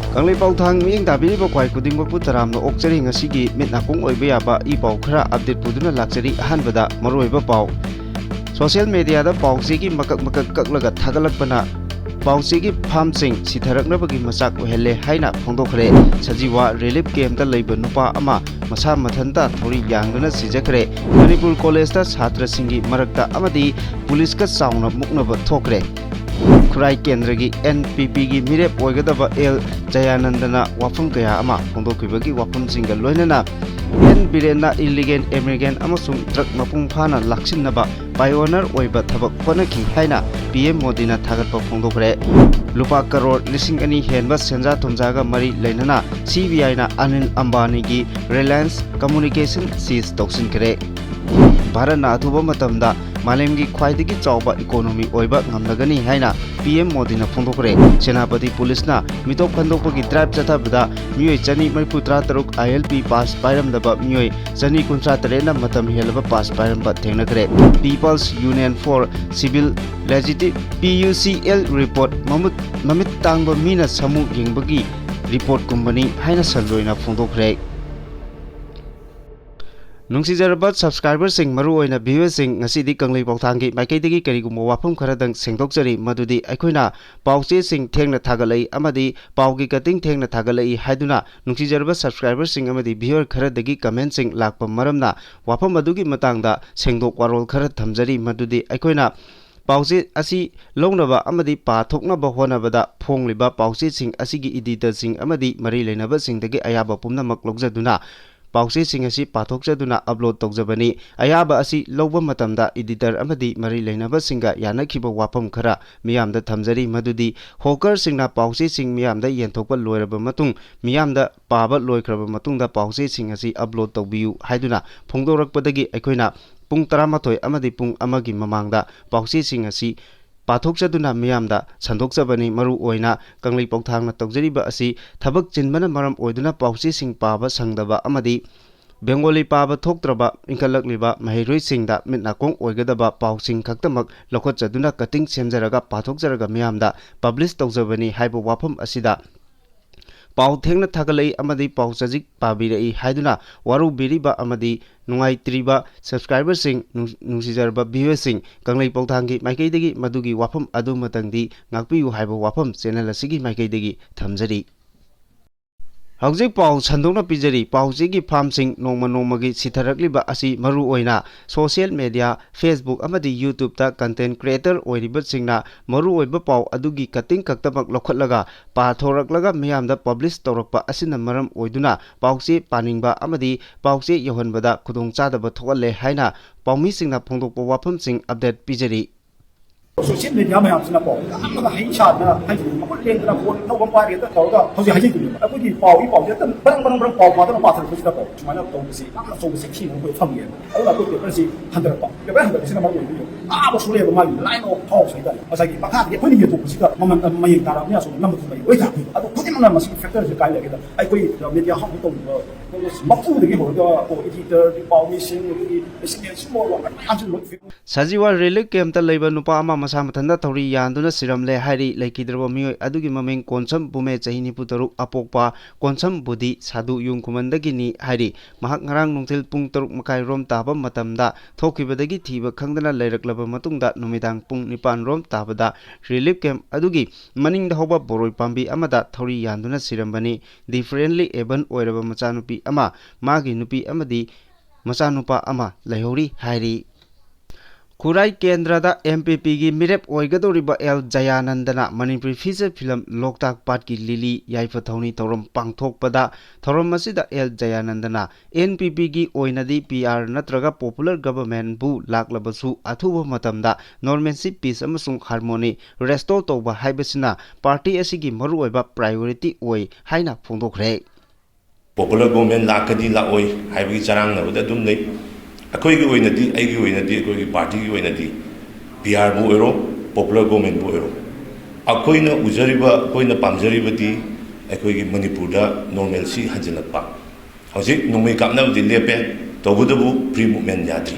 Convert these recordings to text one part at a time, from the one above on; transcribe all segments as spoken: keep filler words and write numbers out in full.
ꯀꯪꯂꯩꯄꯥꯎ ꯊꯥꯡ ꯃꯤꯠꯌꯦꯡ ꯇꯥꯕꯤꯔꯤꯕ ꯈ꯭ꯋꯥꯏ ꯈꯨꯗꯤꯡꯃꯛꯄꯨ ꯇꯔꯥꯝꯅ ꯑꯣꯛꯆꯔꯤ꯫ ꯉꯁꯤꯒꯤ ꯃꯤꯠ ꯅꯥꯀꯣꯡ ꯑꯣꯏꯕ ꯌꯥꯕ ꯏ ꯄꯥꯎ ꯈꯔ ꯑꯞꯗꯦꯠ ꯄꯨꯗꯨꯅ ꯂꯥꯛꯆꯔꯤ꯫ ꯑꯍꯥꯟꯕꯗ ꯃꯔꯨꯑꯣꯏꯕ ꯄꯥꯎ꯫ ꯁꯣꯁꯤꯌꯦꯜ ꯃꯦꯗꯤꯌꯥꯗ ꯄꯥꯎꯆꯦꯒꯤ ꯃꯀꯛ ꯃꯀꯛ ꯀꯛꯂꯒ ꯊꯥꯒꯠꯂꯛꯄꯅ ꯄꯥꯎꯆꯦꯒꯤ ꯐꯥꯝꯁꯤꯡ ꯁꯤꯊꯔꯛꯅꯕꯒꯤ ꯃꯆꯥꯛ ꯑꯣꯏꯍꯜꯂꯦ ꯍꯥꯏꯅ ꯐꯣꯡꯗꯣꯛꯈ꯭ꯔꯦ꯫ ꯁꯖꯤꯋꯥ ꯔꯤꯂꯤꯐ ꯀꯦꯝꯞꯇ ꯂꯩꯕ ꯅꯨꯄꯥ ꯑꯃ ꯃꯁꯥ ꯃꯊꯟꯇ ꯊꯧꯔꯤ ꯌꯥꯟꯗꯨꯅ ꯁꯤꯖꯈ꯭ꯔꯦ꯫ ꯃꯅꯤꯄꯨꯔ ꯀꯣꯂꯦꯖꯇ ꯁꯥꯇ꯭ꯔꯁꯤꯡꯒꯤ ꯃꯔꯛꯇ ꯑꯃꯗꯤ ꯄꯨꯂꯤꯁꯀ ꯆꯥꯎꯅ ꯃꯨꯛꯅꯕ ꯊꯣꯛꯈ꯭ꯔꯦ꯫ ꯈꯨꯔꯥꯏ ꯀꯦꯟꯗ꯭ꯔꯒꯤ ꯑꯦꯟ ꯄꯤ ꯄꯤꯒꯤ ꯃꯤꯔꯦꯞ ꯑꯣꯏꯒꯗꯕ ꯑꯦꯜ ꯖꯌꯥꯅꯟꯗꯅ ꯋꯥꯐꯝ ꯀꯌꯥ ꯑꯃ ꯐꯣꯡꯗꯣꯛꯈꯤꯕꯒꯤ ꯋꯥꯐꯝꯁꯤꯡꯒ ꯂꯣꯏꯅꯅ ꯑꯦꯟ ꯕꯤꯔꯦꯟꯅ ꯏꯂꯤꯒꯦꯜ ꯏꯃꯤꯒ꯭ꯔꯦꯟ ꯑꯃꯁꯨꯡ ꯗ꯭ꯔꯒ ꯃꯄꯨꯡ ꯐꯥꯅ ꯂꯥꯛꯁꯤꯟꯅꯕ ꯄꯥꯏꯑꯣꯅꯔ ꯑꯣꯏꯕ ꯊꯕꯛ ꯍꯣꯠꯅꯈꯤ ꯍꯥꯏꯅ ꯄꯤ ꯑꯦꯝ ꯃꯣꯗꯤꯅ ꯊꯥꯒꯠꯄ ꯐꯣꯡꯗꯣꯛꯈ꯭ꯔꯦ꯫ ꯂꯨꯄꯥ ꯀꯔꯣꯔ ꯂꯤꯁꯤꯡ ꯑꯅꯤ ꯍꯦꯟꯕ ꯁꯦꯟꯖꯥ ꯊꯨꯝꯖꯥꯒ ꯃꯔꯤ ꯂꯩꯅꯅ ꯁꯤ ꯕꯤ ꯑꯥꯏꯅ ꯑꯅꯤꯜ ꯑꯝꯕꯥꯅꯤꯒꯤ ꯔꯤꯂꯥꯌꯟꯁ ꯀꯝꯃꯨꯅꯤꯀꯦꯁꯟ ꯁꯤꯖ ꯇꯧꯁꯤꯟꯈ꯭ꯔꯦ꯫ ꯚꯥꯔꯠꯅ ꯑꯊꯨꯕ ꯃꯇꯝꯗ ꯃꯥꯂꯦꯝꯒꯤ ꯈ꯭ꯋꯥꯏꯗꯒꯤ ꯆꯥꯎꯕ ꯏꯀꯣꯅꯣꯃꯤ ꯑꯣꯏꯕ ꯉꯝꯂꯒꯅꯤ ꯍꯥꯏꯅ ꯄꯤ ꯑꯦꯝ ꯃꯣꯗꯤꯅ ꯐꯣꯡꯗꯣꯛꯈ꯭ꯔꯦ꯫ ꯁꯦꯅꯥꯄꯇꯤ ꯄꯨꯂꯤꯁꯅ ꯃꯤꯇꯣꯞ ꯈꯟꯗꯣꯛꯄꯒꯤ ꯗ꯭ꯔꯥꯏꯚ ꯆꯠꯊꯕꯗ ꯃꯤꯑꯣꯏ ꯆꯅꯤ ꯃꯔꯤꯐꯨ ꯇꯔꯥ ꯇꯔꯨꯛ ꯑꯥꯏ ꯑꯦꯜ ꯄꯤ ꯄꯥꯁ ꯄꯥꯏꯔꯝꯗꯕ ꯃꯤꯑꯣꯏ ꯆꯅꯤ ꯀꯨꯟꯊ꯭ꯔꯥ ꯇꯔꯦꯠꯅ ꯃꯇꯝ ꯍꯦꯜꯂꯕ ꯄꯥꯁ ꯄꯥꯏꯔꯝꯕ ꯊꯦꯡꯅꯈ꯭ꯔꯦ꯫ People's Union for Civil Liberties, P U C L report ꯃꯃꯨꯠ-, ꯃꯃꯤꯠ ꯇꯥꯡꯕ ꯃꯤꯅ ꯁꯥꯃꯨ ꯌꯦꯡꯕꯒꯤ ꯔꯤꯄꯣꯔꯠꯀꯨꯝꯕꯅꯤ ꯍꯥꯏꯅ ꯁꯟꯗꯣꯏꯅ ꯐꯣꯡꯗꯣꯛꯈ꯭ꯔꯦ꯫ ꯅꯨꯡꯁꯤꯖꯔꯕ ꯁꯕꯁꯀ꯭ꯔꯥꯏꯕꯔꯁꯤꯡ, ꯃꯔꯨꯑꯣꯏꯅ ꯚ꯭ꯌꯨꯋꯔꯁꯤꯡ, ꯉꯁꯤꯗꯤ ꯀꯪꯂꯩꯄꯥꯎ ꯊꯥꯡꯒꯤ ꯃꯥꯏꯀꯩꯗꯒꯤ ꯀꯔꯤꯒꯨꯝꯕ ꯋꯥꯐꯝ ꯈꯔꯗꯪ ꯁꯦꯡꯗꯣꯛꯆꯔꯤ, ꯃꯗꯨꯗꯤ ꯑꯩꯈꯣꯏꯅ ꯄꯥꯎꯆꯦꯁꯤꯡ ꯊꯦꯡꯅ ꯊꯥꯒꯠꯂꯛꯏ ꯑꯃꯗꯤ ꯄꯥꯎꯒꯤ ꯀꯇꯤꯡ ꯊꯦꯡꯅ ꯊꯥꯒꯠꯂꯛꯏ ꯍꯥꯏꯗꯨꯅ ꯅꯨꯡꯁꯤꯖꯔꯕ ꯁꯕꯁꯀ꯭ꯔꯥꯏꯕꯔꯁꯤꯡ ꯑꯃꯗꯤ ꯚ꯭ꯌꯨꯋꯔ ꯈꯔꯗꯒꯤ ꯀꯃꯦꯟꯁꯤꯡ ꯂꯥꯛꯄ ꯃꯔꯝꯅ ꯋꯥꯐꯝ ꯑꯗꯨꯒꯤ ꯃꯇꯥꯡꯗ ꯁꯦꯡꯗꯣꯛ ꯋꯥꯔꯣꯜ ꯈꯔ ꯊꯝꯖꯔꯤ, ꯃꯗꯨꯗꯤ ꯑꯩꯈꯣꯏꯅ ꯄꯥꯎꯆꯦ ꯑꯁꯤ ꯂꯧꯅꯕ ꯑꯃꯗꯤ ꯄꯥꯊꯣꯛꯅꯕ ꯍꯣꯠꯅꯕꯗ ꯐꯣꯡꯂꯤꯕ ꯄꯥꯎꯆꯦꯁꯤꯡ ꯑꯁꯤꯒꯤ ꯏꯗꯤꯇꯔꯁꯤꯡ ꯑꯃꯗꯤ ꯃꯔꯤ ꯂꯩꯅꯕꯁꯤꯡꯗꯒꯤ ꯑꯌꯥꯕ ꯄꯨꯝꯅꯃꯛ ꯂꯧꯖꯗꯨꯅ ꯄꯥꯎꯆꯦꯁꯤꯡ ꯑꯁꯤ ꯄꯥꯊꯣꯛꯆꯗꯨꯅ ꯑꯞꯂꯣꯗ ꯇꯧꯖꯕꯅꯤ꯫ ꯑꯌꯥꯕ ꯑꯁꯤ ꯂꯧꯕ ꯃꯇꯝꯗ ꯏꯗꯤꯇꯔ ꯑꯃꯗꯤ ꯃꯔꯤ ꯂꯩꯅꯕꯁꯤꯡꯒ ꯌꯥꯅꯈꯤꯕ ꯋꯥꯐꯝ ꯈꯔ ꯃꯤꯌꯥꯝꯗ ꯊꯝꯖꯔꯤ, ꯃꯗꯨꯗꯤ ꯍꯣꯀꯔꯁꯤꯡꯅ ꯄꯥꯎꯆꯦꯁꯤꯡ ꯃꯤꯌꯥꯝꯗ ꯌꯦꯟꯊꯣꯛꯄ ꯂꯣꯏꯔꯕ ꯃꯇꯨꯡ, ꯃꯤꯌꯥꯝꯗ ꯄꯥꯕ ꯂꯣꯏꯈ꯭ꯔꯕ ꯃꯇꯨꯡꯗ ꯄꯥꯎꯆꯦꯁꯤꯡ ꯑꯁꯤ ꯑꯞꯂꯣꯗ ꯇꯧꯕꯤꯌꯨ ꯍꯥꯏꯗꯨꯅ ꯐꯣꯡꯗꯣꯔꯛꯄꯗꯒꯤ ꯑꯩꯈꯣꯏꯅ ꯄꯨꯡ ꯇꯔꯥꯃꯥꯊꯣꯏ ꯑꯃꯗꯤ ꯄꯨꯡ ꯑꯃꯒꯤ ꯃꯃꯥꯡꯗ ꯄꯥꯎꯆꯦꯁꯤꯡ ꯑꯁꯤ ꯄꯥꯊꯣꯛꯆꯗꯨꯅ ꯃꯤꯌꯥꯝꯗ ꯁꯟꯗꯣꯛꯆꯕꯅꯤ꯫ ꯃꯔꯨ ꯑꯣꯏꯅ ꯀꯪꯂꯩꯄꯥꯎ ꯊꯥꯡꯅ ꯇꯧꯖꯔꯤꯕ ꯑꯁꯤ ꯊꯕꯛ ꯆꯤꯟꯕꯅ ꯃꯔꯝ ꯑꯣꯏꯗꯨꯅ ꯄꯥꯎꯆꯦꯁꯤꯡ ꯄꯥꯕ ꯁꯪꯗꯕ ꯑꯃꯗꯤ ꯕꯦꯡꯒꯣꯂꯤ ꯄꯥꯕ ꯊꯣꯛꯇ꯭ꯔꯕ ꯏꯟꯈꯠꯂꯛꯂꯤꯕ ꯃꯍꯩꯔꯣꯏꯁꯤꯡꯗ ꯃꯤꯠ ꯅꯥꯀꯣꯡ ꯑꯣꯏꯒꯗꯕ ꯄꯥꯎꯁꯤꯡ ꯈꯛꯇꯃꯛ ꯂꯧꯈꯠꯆꯗꯨꯅ ꯀꯇꯤꯡ ꯁꯦꯝꯖꯔꯒ ꯄꯥꯊꯣꯛꯆꯔꯒ ꯃꯤꯌꯥꯝꯗ ꯄꯕ꯭ꯂꯤꯁ ꯇꯧꯖꯕꯅꯤ ꯍꯥꯏꯕ ꯋꯥꯐꯝ ꯑꯁꯤꯗ ꯄꯥꯎ ꯊꯦꯡꯅ ꯊꯥꯒꯠꯂꯛꯏ ꯑꯃꯗꯤ ꯄꯥꯎ ꯆꯖꯤꯛ ꯄꯥꯕꯤꯔꯛꯏ ꯍꯥꯏꯗꯨꯅ ꯋꯥꯔꯧꯕꯤꯔꯤꯕ ꯑꯃꯗꯤ ꯅꯨꯡꯉꯥꯏꯇ꯭ꯔꯤꯕ subscriberꯁꯤꯡ, ꯅꯨꯡ-, ꯅꯨꯡꯁꯤꯖꯔꯕ viewerꯁꯤꯡ, ꯀꯪꯂꯩ ꯄꯧꯊꯥꯡꯒꯤ ꯃꯥꯏꯀꯩꯗꯒꯤ ꯃꯗꯨꯒꯤ ꯋꯥꯐꯝ ꯑꯗꯨꯃꯇꯪꯗꯤ ꯉꯥꯛꯄꯤꯌꯨ ꯍꯥꯏꯕ ꯋꯥꯐꯝ channel ꯑꯁꯤꯒꯤ ꯃꯥꯏꯀꯩꯗꯒꯤ ꯊꯝꯖꯔꯤ꯫ ꯍꯧꯖꯤꯛ ꯄꯥꯎ ꯁꯟꯗꯣꯛꯅ ꯄꯤꯖꯔꯤ꯫ ꯄꯥꯎ ꯆꯦꯒꯤ farmꯁꯤꯡ ꯅꯣꯡꯃ ꯅꯣꯡꯃꯒꯤ ꯁꯤꯊꯔꯛꯂꯤꯕ ꯑꯁꯤ ꯃꯔꯨꯑꯣꯏꯅ social media, Facebook ꯑꯃꯗꯤ YouTubeꯇ content creator ꯑꯣꯏꯔꯤꯕꯁꯤꯡꯅ ꯃꯔꯨꯑꯣꯏꯕ ꯄꯥꯎ ꯑꯗꯨꯒꯤ cutting ꯈꯛꯇꯃꯛ ꯂꯧꯈꯠꯂꯒ ꯄꯥꯊꯣꯔꯛꯂꯒ ꯃꯤꯌꯥꯝꯗ publish ꯇꯧꯔꯛꯄ ꯑꯁꯤꯅ ꯃꯔꯝ ꯑꯣꯏꯗꯨꯅ ꯄꯥꯎꯆꯦ ꯄꯥꯅꯤꯡꯕ ꯑꯃꯗꯤ ꯄꯥꯎꯆꯦ ꯌꯧꯍꯟꯕꯗ ꯈꯨꯗꯣꯡꯆꯥꯗꯕ ꯊꯣꯛꯍꯜꯂꯦ ꯍꯥꯏꯅ ꯄꯥꯎꯃꯤꯁꯤꯡꯅ ꯐꯣꯡꯗꯣꯛꯄ ꯋꯥꯐꯝꯁꯤꯡ update ꯄꯤꯖꯔꯤ꯫ Social media ꯃꯌꯥꯝꯁꯤꯅꯀꯣ, ꯌꯥꯝꯅ ꯍꯩ ꯁꯥꯗꯅ, ꯍꯥꯏꯗꯤ ꯃꯈꯨꯠ ꯂꯦꯡꯗꯅ phone ꯑꯅꯧꯕ ꯑꯃ ꯄꯥꯏꯔꯦ ꯍꯦꯛꯇ ꯇꯧꯔꯒ, ꯍꯧꯖꯤꯛ ꯍꯥꯏꯖꯩꯗꯨꯅꯦꯕ, ꯑꯩꯈꯣꯏꯒꯤ ꯄꯥꯎꯒꯤ ꯄꯥꯎꯁꯦ ꯍꯦꯛꯇ ꯕ꯭ꯔꯪ ꯕ꯭ꯔꯪ ꯕ꯭ꯔꯪ ꯄꯥꯎ ꯄꯥꯗꯅ ꯄꯥꯊꯔꯛꯄꯁꯤꯗꯀꯣ, ꯁꯨꯃꯥꯏꯅ ꯇꯧꯕꯁꯤ ꯌꯥꯝꯅ ꯑꯆꯧꯕ ꯆꯩꯊꯦꯡ ꯑꯃ ꯑꯩꯈꯣꯏ ꯐꯪꯉꯦꯕ꯫ ꯑꯗꯨꯅ ꯑꯩꯈꯣꯏ paperꯁꯤ ꯍꯟꯊꯔꯛꯄ, paper ꯍꯟꯊꯔꯛꯄꯁꯤꯅ ꯃꯔꯝ ꯑꯣꯏꯗꯣꯏꯅꯦꯕ꯫ ꯑꯥ ꯁꯣꯛꯂꯛꯑꯦꯕ, ꯃꯥꯒꯤ line of thoughtꯁꯦ ꯍꯥꯏꯇꯥꯔꯦ, ꯉꯁꯥꯏꯒꯤ ꯃꯈꯥꯗꯒꯤ ꯑꯩꯈꯣꯏꯅ ꯌꯦꯟꯊꯣꯛꯄꯁꯤꯗ ꯃꯃꯜ ꯃꯌꯦꯡ ꯇꯥꯔꯛꯑꯕꯅꯤꯅ ꯑꯁꯣꯝꯗ ꯅꯝꯕ ꯊꯨꯝꯕꯒꯤ ꯑꯣꯏ ꯇꯥꯔꯦ꯫ ꯑꯗꯣ ꯈꯨꯗꯤꯡꯃꯛꯅ ꯃꯁꯤꯒꯤ factorꯁꯦ ꯀꯥꯏ ꯂꯩꯒꯦꯗ, ꯑꯩꯈꯣꯏ media house ꯇꯧꯔꯤꯕ ꯃꯄꯨꯗꯒꯤ ꯍꯧꯔꯒ editor, ꯄꯥꯎꯃꯤꯁꯤꯡ, ꯑꯗꯒꯤ president ꯁꯤꯒꯨꯝꯕ ꯃꯌꯥꯝꯁꯤ ꯂꯣꯏ ꯁꯖꯤꯋꯥ relief campꯇ ꯂꯩꯕ ꯅꯨꯄꯥ ꯑꯃ ꯃꯁꯥ ꯃꯊꯟꯇ ꯊꯧꯔꯤ ꯌꯥꯟꯗꯨꯅ ꯁꯤꯔꯝꯂꯦ ꯍꯥꯏꯔꯤ꯫ ꯂꯩꯈꯤꯗ꯭ꯔꯕ ꯃꯤꯑꯣꯏ ꯑꯗꯨꯒꯤ ꯃꯃꯤꯡ ꯀꯣꯟꯁꯝ ꯕꯨꯃꯦ, ꯆꯍꯤ ꯅꯤꯐꯨ ꯇꯔꯨꯛ, ꯑꯄꯣꯛꯄ ꯀꯣꯟꯁꯝ ꯕꯨꯗꯤ ꯁꯥꯗꯨ ꯌꯨꯝ ꯈꯨꯃꯟꯗꯒꯤꯅꯤ ꯍꯥꯏꯔꯤ꯫ ꯃꯍꯥꯛ ꯉꯔꯥꯡ ꯅꯨꯡꯊꯤꯜ ꯄꯨꯡ ꯇꯔꯨꯛ ꯃꯈꯥꯏ ꯔꯣꯝ ꯇꯥꯕ ꯃꯇꯝꯗ ꯊꯣꯛꯈꯤꯕꯗꯒꯤ ꯊꯤꯕ ꯈꯪꯗꯅ ꯂꯩꯔꯛꯂꯕ ꯃꯇꯨꯡꯗ ꯅꯨꯃꯤꯗꯥꯡ ꯄꯨꯡ ꯅꯤꯄꯥꯟ ꯔꯣꯝ ꯇꯥꯕꯗ relief camp ꯑꯗꯨꯒꯤ ꯃꯅꯤꯡꯗ ꯍꯧꯕ ꯕꯣꯔꯣꯏ ꯄꯥꯝꯕꯤ ꯑꯃꯗ ꯊꯧꯔꯤ ꯌꯥꯟꯗꯨꯅ ꯁꯤꯔꯝꯕꯅꯤ꯫ Differently able ꯑꯣꯏꯔꯕ ꯃꯆꯥꯅꯨꯄꯤ ꯑꯃ, ꯃꯥꯒꯤ ꯅꯨꯄꯤ ꯑꯃꯗꯤ ꯃꯆꯥꯅꯨꯄꯥ ꯑꯃ ꯂꯩꯍꯧꯔꯤ ꯍꯥꯏꯔꯤ꯫ ꯈꯨꯔꯥꯏ ꯀꯦꯟꯗ꯭ꯔꯗ NPPꯒꯤ ꯃꯤꯔꯦꯞ ꯑꯣꯏꯒꯗꯧꯔꯤꯕ ꯑꯦꯜ ꯖꯌꯥꯅꯟꯗꯅ ꯃꯅꯤꯄꯨꯔꯤ feature film ꯂꯣꯛꯇꯥꯛ ꯄꯥꯠꯀꯤ ꯂꯤꯂꯤ ꯌꯥꯏꯐ ꯊꯧꯅꯤ ꯊꯧꯔꯝ ꯄꯥꯡꯊꯣꯛꯄꯗ, ꯊꯧꯔꯝ ꯑꯁꯤꯗ ꯑꯦꯜ ꯖꯌꯥꯅꯟꯗꯅ NPPꯒꯤ ꯑꯣꯏꯅꯗꯤ PR ꯅꯠꯇ꯭ꯔꯒ popular governmentꯕꯨ ꯂꯥꯛꯂꯕꯁꯨ ꯑꯊꯨꯕ ꯃꯇꯝꯗ normalcy, peace ꯑꯃꯁꯨꯡ harmony restore ꯇꯧꯕ ꯍꯥꯏꯕꯁꯤꯅ party ꯑꯁꯤꯒꯤ ꯃꯔꯨꯑꯣꯏꯕ priority ꯑꯣꯏ ꯍꯥꯏꯅ ꯐꯣꯡꯗꯣꯛꯈ꯭ꯔꯦ꯫ Popular government ꯂꯥꯛꯀꯅꯤ ꯂꯥꯛꯑꯣꯏ ꯍꯥꯏꯕꯒꯤ ꯆꯔꯥꯡꯅꯕꯗ ꯑꯗꯨꯝ ꯂꯩ꯫ ꯑꯩꯈꯣꯏꯒꯤ ꯑꯣꯏꯅꯗꯤ, ꯑꯩꯒꯤ ꯑꯣꯏꯅꯗꯤ, ꯑꯩꯈꯣꯏꯒꯤ partyꯒꯤ ꯑꯣꯏꯅꯗꯤ PRꯕꯨ ꯑꯣꯏꯔꯣ, popular governmentꯕꯨ ꯑꯣꯏꯔꯣ, ꯑꯩꯈꯣꯏꯅ ꯎꯖꯔꯤꯕ, ꯑꯩꯈꯣꯏꯅ ꯄꯥꯝꯖꯔꯤꯕꯗꯤ ꯑꯩꯈꯣꯏꯒꯤ ꯃꯅꯤꯄꯨꯔꯗ normalcy ꯍꯟꯖꯤꯜꯂꯛꯄ꯫ ꯍꯧꯖꯤꯛ ꯅꯣꯡꯃꯩ ꯀꯥꯞꯅꯕꯗꯤ ꯂꯦꯞꯄꯦ, ꯇꯧꯕꯇꯕꯨ free movement ꯌꯥꯗ꯭ꯔꯤ꯫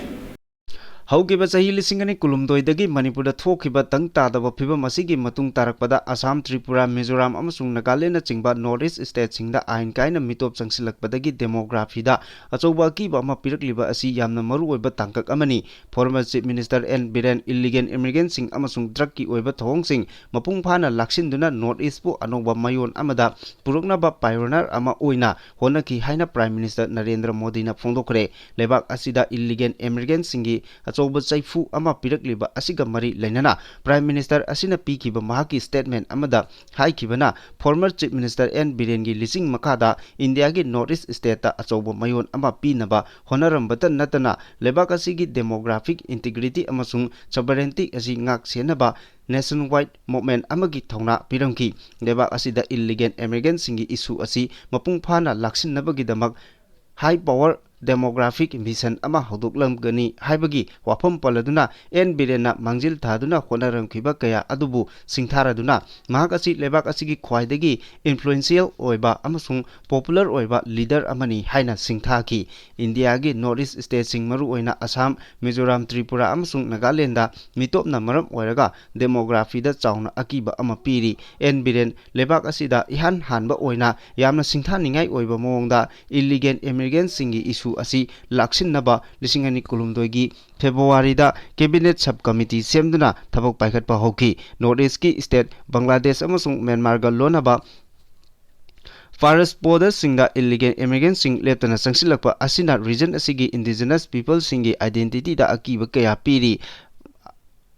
ꯍꯧꯈꯤꯕ ꯆꯍꯤ ꯂꯤꯁꯤꯡ ꯑꯅꯤ ꯀꯨꯟꯍꯨꯝꯗꯣꯏꯗꯒꯤ ꯃꯅꯤꯄꯨꯔꯗ ꯊꯣꯛꯈꯤꯕ ꯇꯪ ꯇꯥꯗꯕ ꯐꯤꯕꯝ ꯑꯁꯤꯒꯤ ꯃꯇꯨꯡ ꯇꯥꯔꯛꯄꯗ ꯑꯁꯥꯝ, ꯇ꯭ꯔꯤꯄꯨꯔꯥ, ꯃꯤꯖꯣꯔꯥꯝ ꯑꯃꯁꯨꯡ ꯅꯥꯒꯥꯂꯦꯟꯅꯆꯤꯡꯕ North East stateꯁꯤꯡꯗ ꯑꯥꯏꯟ ꯀꯥꯏꯅ ꯃꯤꯇꯣꯞ ꯆꯪꯁꯤꯜꯂꯛꯄꯗꯒꯤ demographyꯗ ꯑꯆꯧꯕ ꯑꯀꯤꯕ ꯑꯃ ꯄꯤꯔꯛꯂꯤꯕ ꯑꯁꯤ ꯌꯥꯝꯅ ꯃꯔꯨꯑꯣꯏꯕ ꯇꯥꯡꯀꯛ ꯑꯃꯅꯤ꯫ Former Chief Minister N Biren illegal immigrantꯁꯤꯡ ꯑꯃꯁꯨꯡ drugꯀꯤ ꯑꯣꯏꯕ ꯊꯧꯑꯣꯡꯁꯤꯡ ꯃꯄꯨꯡ ꯐꯥꯅ ꯂꯥꯛꯁꯤꯟꯗꯨꯅ North Eastꯄꯨ ꯑꯅꯧꯕ ꯃꯌꯣꯟ ꯑꯃꯗ ꯄꯨꯔꯛꯅꯕ pioneer ꯑꯃ ꯑꯣꯏꯅ ꯍꯣꯠꯅꯈꯤ ꯍꯥꯏꯅ Prime Minister ꯅꯔꯦꯟꯗ꯭ꯔ ꯃꯣꯗꯤꯅ ꯐꯣꯡꯗꯣꯛꯈ꯭ꯔꯦ꯫ ꯂꯩꯕꯥꯛ ꯑꯁꯤꯗ illegal immigrantꯁꯤꯡꯒꯤ ꯑꯆꯧꯕ ꯆꯩꯐꯨ ꯑꯃ ꯄꯤꯔꯛꯂꯤꯕ ꯑꯁꯤꯒ ꯃꯔꯤ ꯂꯩꯅꯅ Prime Minister ꯑꯁꯤꯅ ꯄꯤꯈꯤꯕ ꯃꯍꯥꯛꯀꯤ statement ꯑꯃꯗ ꯍꯥꯏꯈꯤꯕꯅ, former Chief Minister N ꯕꯤꯔꯦꯟꯒꯤ ꯂꯤꯆꯤꯡ ꯃꯈꯥꯗ ꯏꯟꯗꯤꯌꯥꯒꯤ North East stateꯇ ꯑꯆꯧꯕ ꯃꯌꯣꯟ ꯑꯃ ꯄꯤꯅꯕ ꯍꯣꯠꯅꯔꯝꯕꯇ ꯅꯠꯇꯅ, ꯂꯩꯕꯥꯛ ꯑꯁꯤꯒꯤ demographic integrity ꯑꯃꯁꯨꯡ sovereignty ꯑꯁꯤ ꯉꯥꯛ ꯁꯦꯟꯅꯕ nationwide movement ꯑꯃꯒꯤ ꯊꯧꯅꯥ ꯄꯤꯔꯝꯈꯤ꯫ ꯂꯩꯕꯥꯛ ꯑꯁꯤꯗ illegal immigrantꯁꯤꯡꯒꯤ issue ꯑꯁꯤ ꯃꯄꯨꯡ ꯐꯥꯅ ꯂꯥꯛꯁꯤꯟꯅꯕꯒꯤꯗꯃꯛ high power demographic mission ꯑꯃ ꯍꯧꯗꯣꯛꯂꯝꯒꯅꯤ ꯍꯥꯏꯕꯒꯤ ꯋꯥꯐꯝ ꯄꯜꯂꯗꯨꯅ, N ꯕꯤꯔꯦꯟꯅ ꯃꯥꯡꯖꯤꯜ ꯊꯥꯗꯨꯅ ꯍꯣꯠꯅꯔꯝꯈꯤꯕ ꯀꯌꯥ ꯑꯗꯨꯕꯨ ꯁꯤꯡꯊꯥꯔꯗꯨꯅ, ꯃꯍꯥꯛ ꯑꯁꯤ ꯂꯩꯕꯥꯛ ꯑꯁꯤꯒꯤ ꯈ꯭ꯋꯥꯏꯗꯒꯤ influential ꯑꯣꯏꯕ ꯑꯃꯁꯨꯡ popular ꯑꯣꯏꯕ leader ꯑꯃꯅꯤ ꯍꯥꯏꯅ ꯁꯤꯡꯊꯥꯈꯤ꯫ ꯏꯟꯗꯤꯌꯥꯒꯤ North East stateꯁꯤꯡ, ꯃꯔꯨꯑꯣꯏꯅ ꯑꯁꯥꯝ, ꯃꯤꯖꯣꯔꯥꯝ, ꯇ꯭ꯔꯤꯄꯨꯔꯥ ꯑꯃꯁꯨꯡ ꯅꯥꯒꯥꯂꯦꯟꯗ ꯃꯤꯇꯣꯞꯅ ꯃꯔꯝ ꯑꯣꯏꯔꯒ demographyꯗ ꯆꯥꯎꯅ ꯑꯀꯤꯕ ꯑꯃ ꯄꯤꯔꯤ꯫ N ꯕꯤꯔꯦꯟ ꯂꯩꯕꯥꯛ ꯑꯁꯤꯗ ꯏꯍꯥꯟ ꯍꯥꯟꯕ ꯑꯣꯏꯅ ꯌꯥꯝꯅ ꯁꯤꯡꯊꯥꯅꯤꯡꯉꯥꯏ ꯑꯣꯏꯕ ꯃꯑꯣꯡꯗ illegal immigrantꯁꯤꯡꯒꯤ issue ꯑꯁꯤ ꯂꯥꯛꯁꯤꯟꯅꯕ ꯂꯤꯁꯤꯡ ꯑꯅꯤ ꯀꯨꯟꯍꯨꯝꯗꯣꯏꯒꯤ Februaryꯗ cabinet sub committee ꯁꯦꯝꯗꯨꯅ ꯊꯕꯛ ꯄꯥꯏꯈꯠꯄ ꯍꯧꯈꯤ꯫ North Eastꯀꯤ state ꯕꯪꯒ꯭ꯂꯥꯗꯦꯁ ꯑꯃꯁꯨꯡ ꯃ꯭ꯌꯥꯟꯃꯥꯔꯒ ꯂꯣꯟꯅꯕ forest borderꯁꯤꯡꯗ illegal immigrantꯁꯤꯡ ꯂꯦꯞꯇꯅ ꯆꯪꯁꯤꯜꯂꯛꯄ ꯑꯁꯤꯅ region ꯑꯁꯤꯒꯤ indigenous peopleꯁꯤꯡꯒꯤ identityꯗ ꯑꯀꯤꯕ ꯀꯌꯥ ꯄꯤꯔꯤ꯫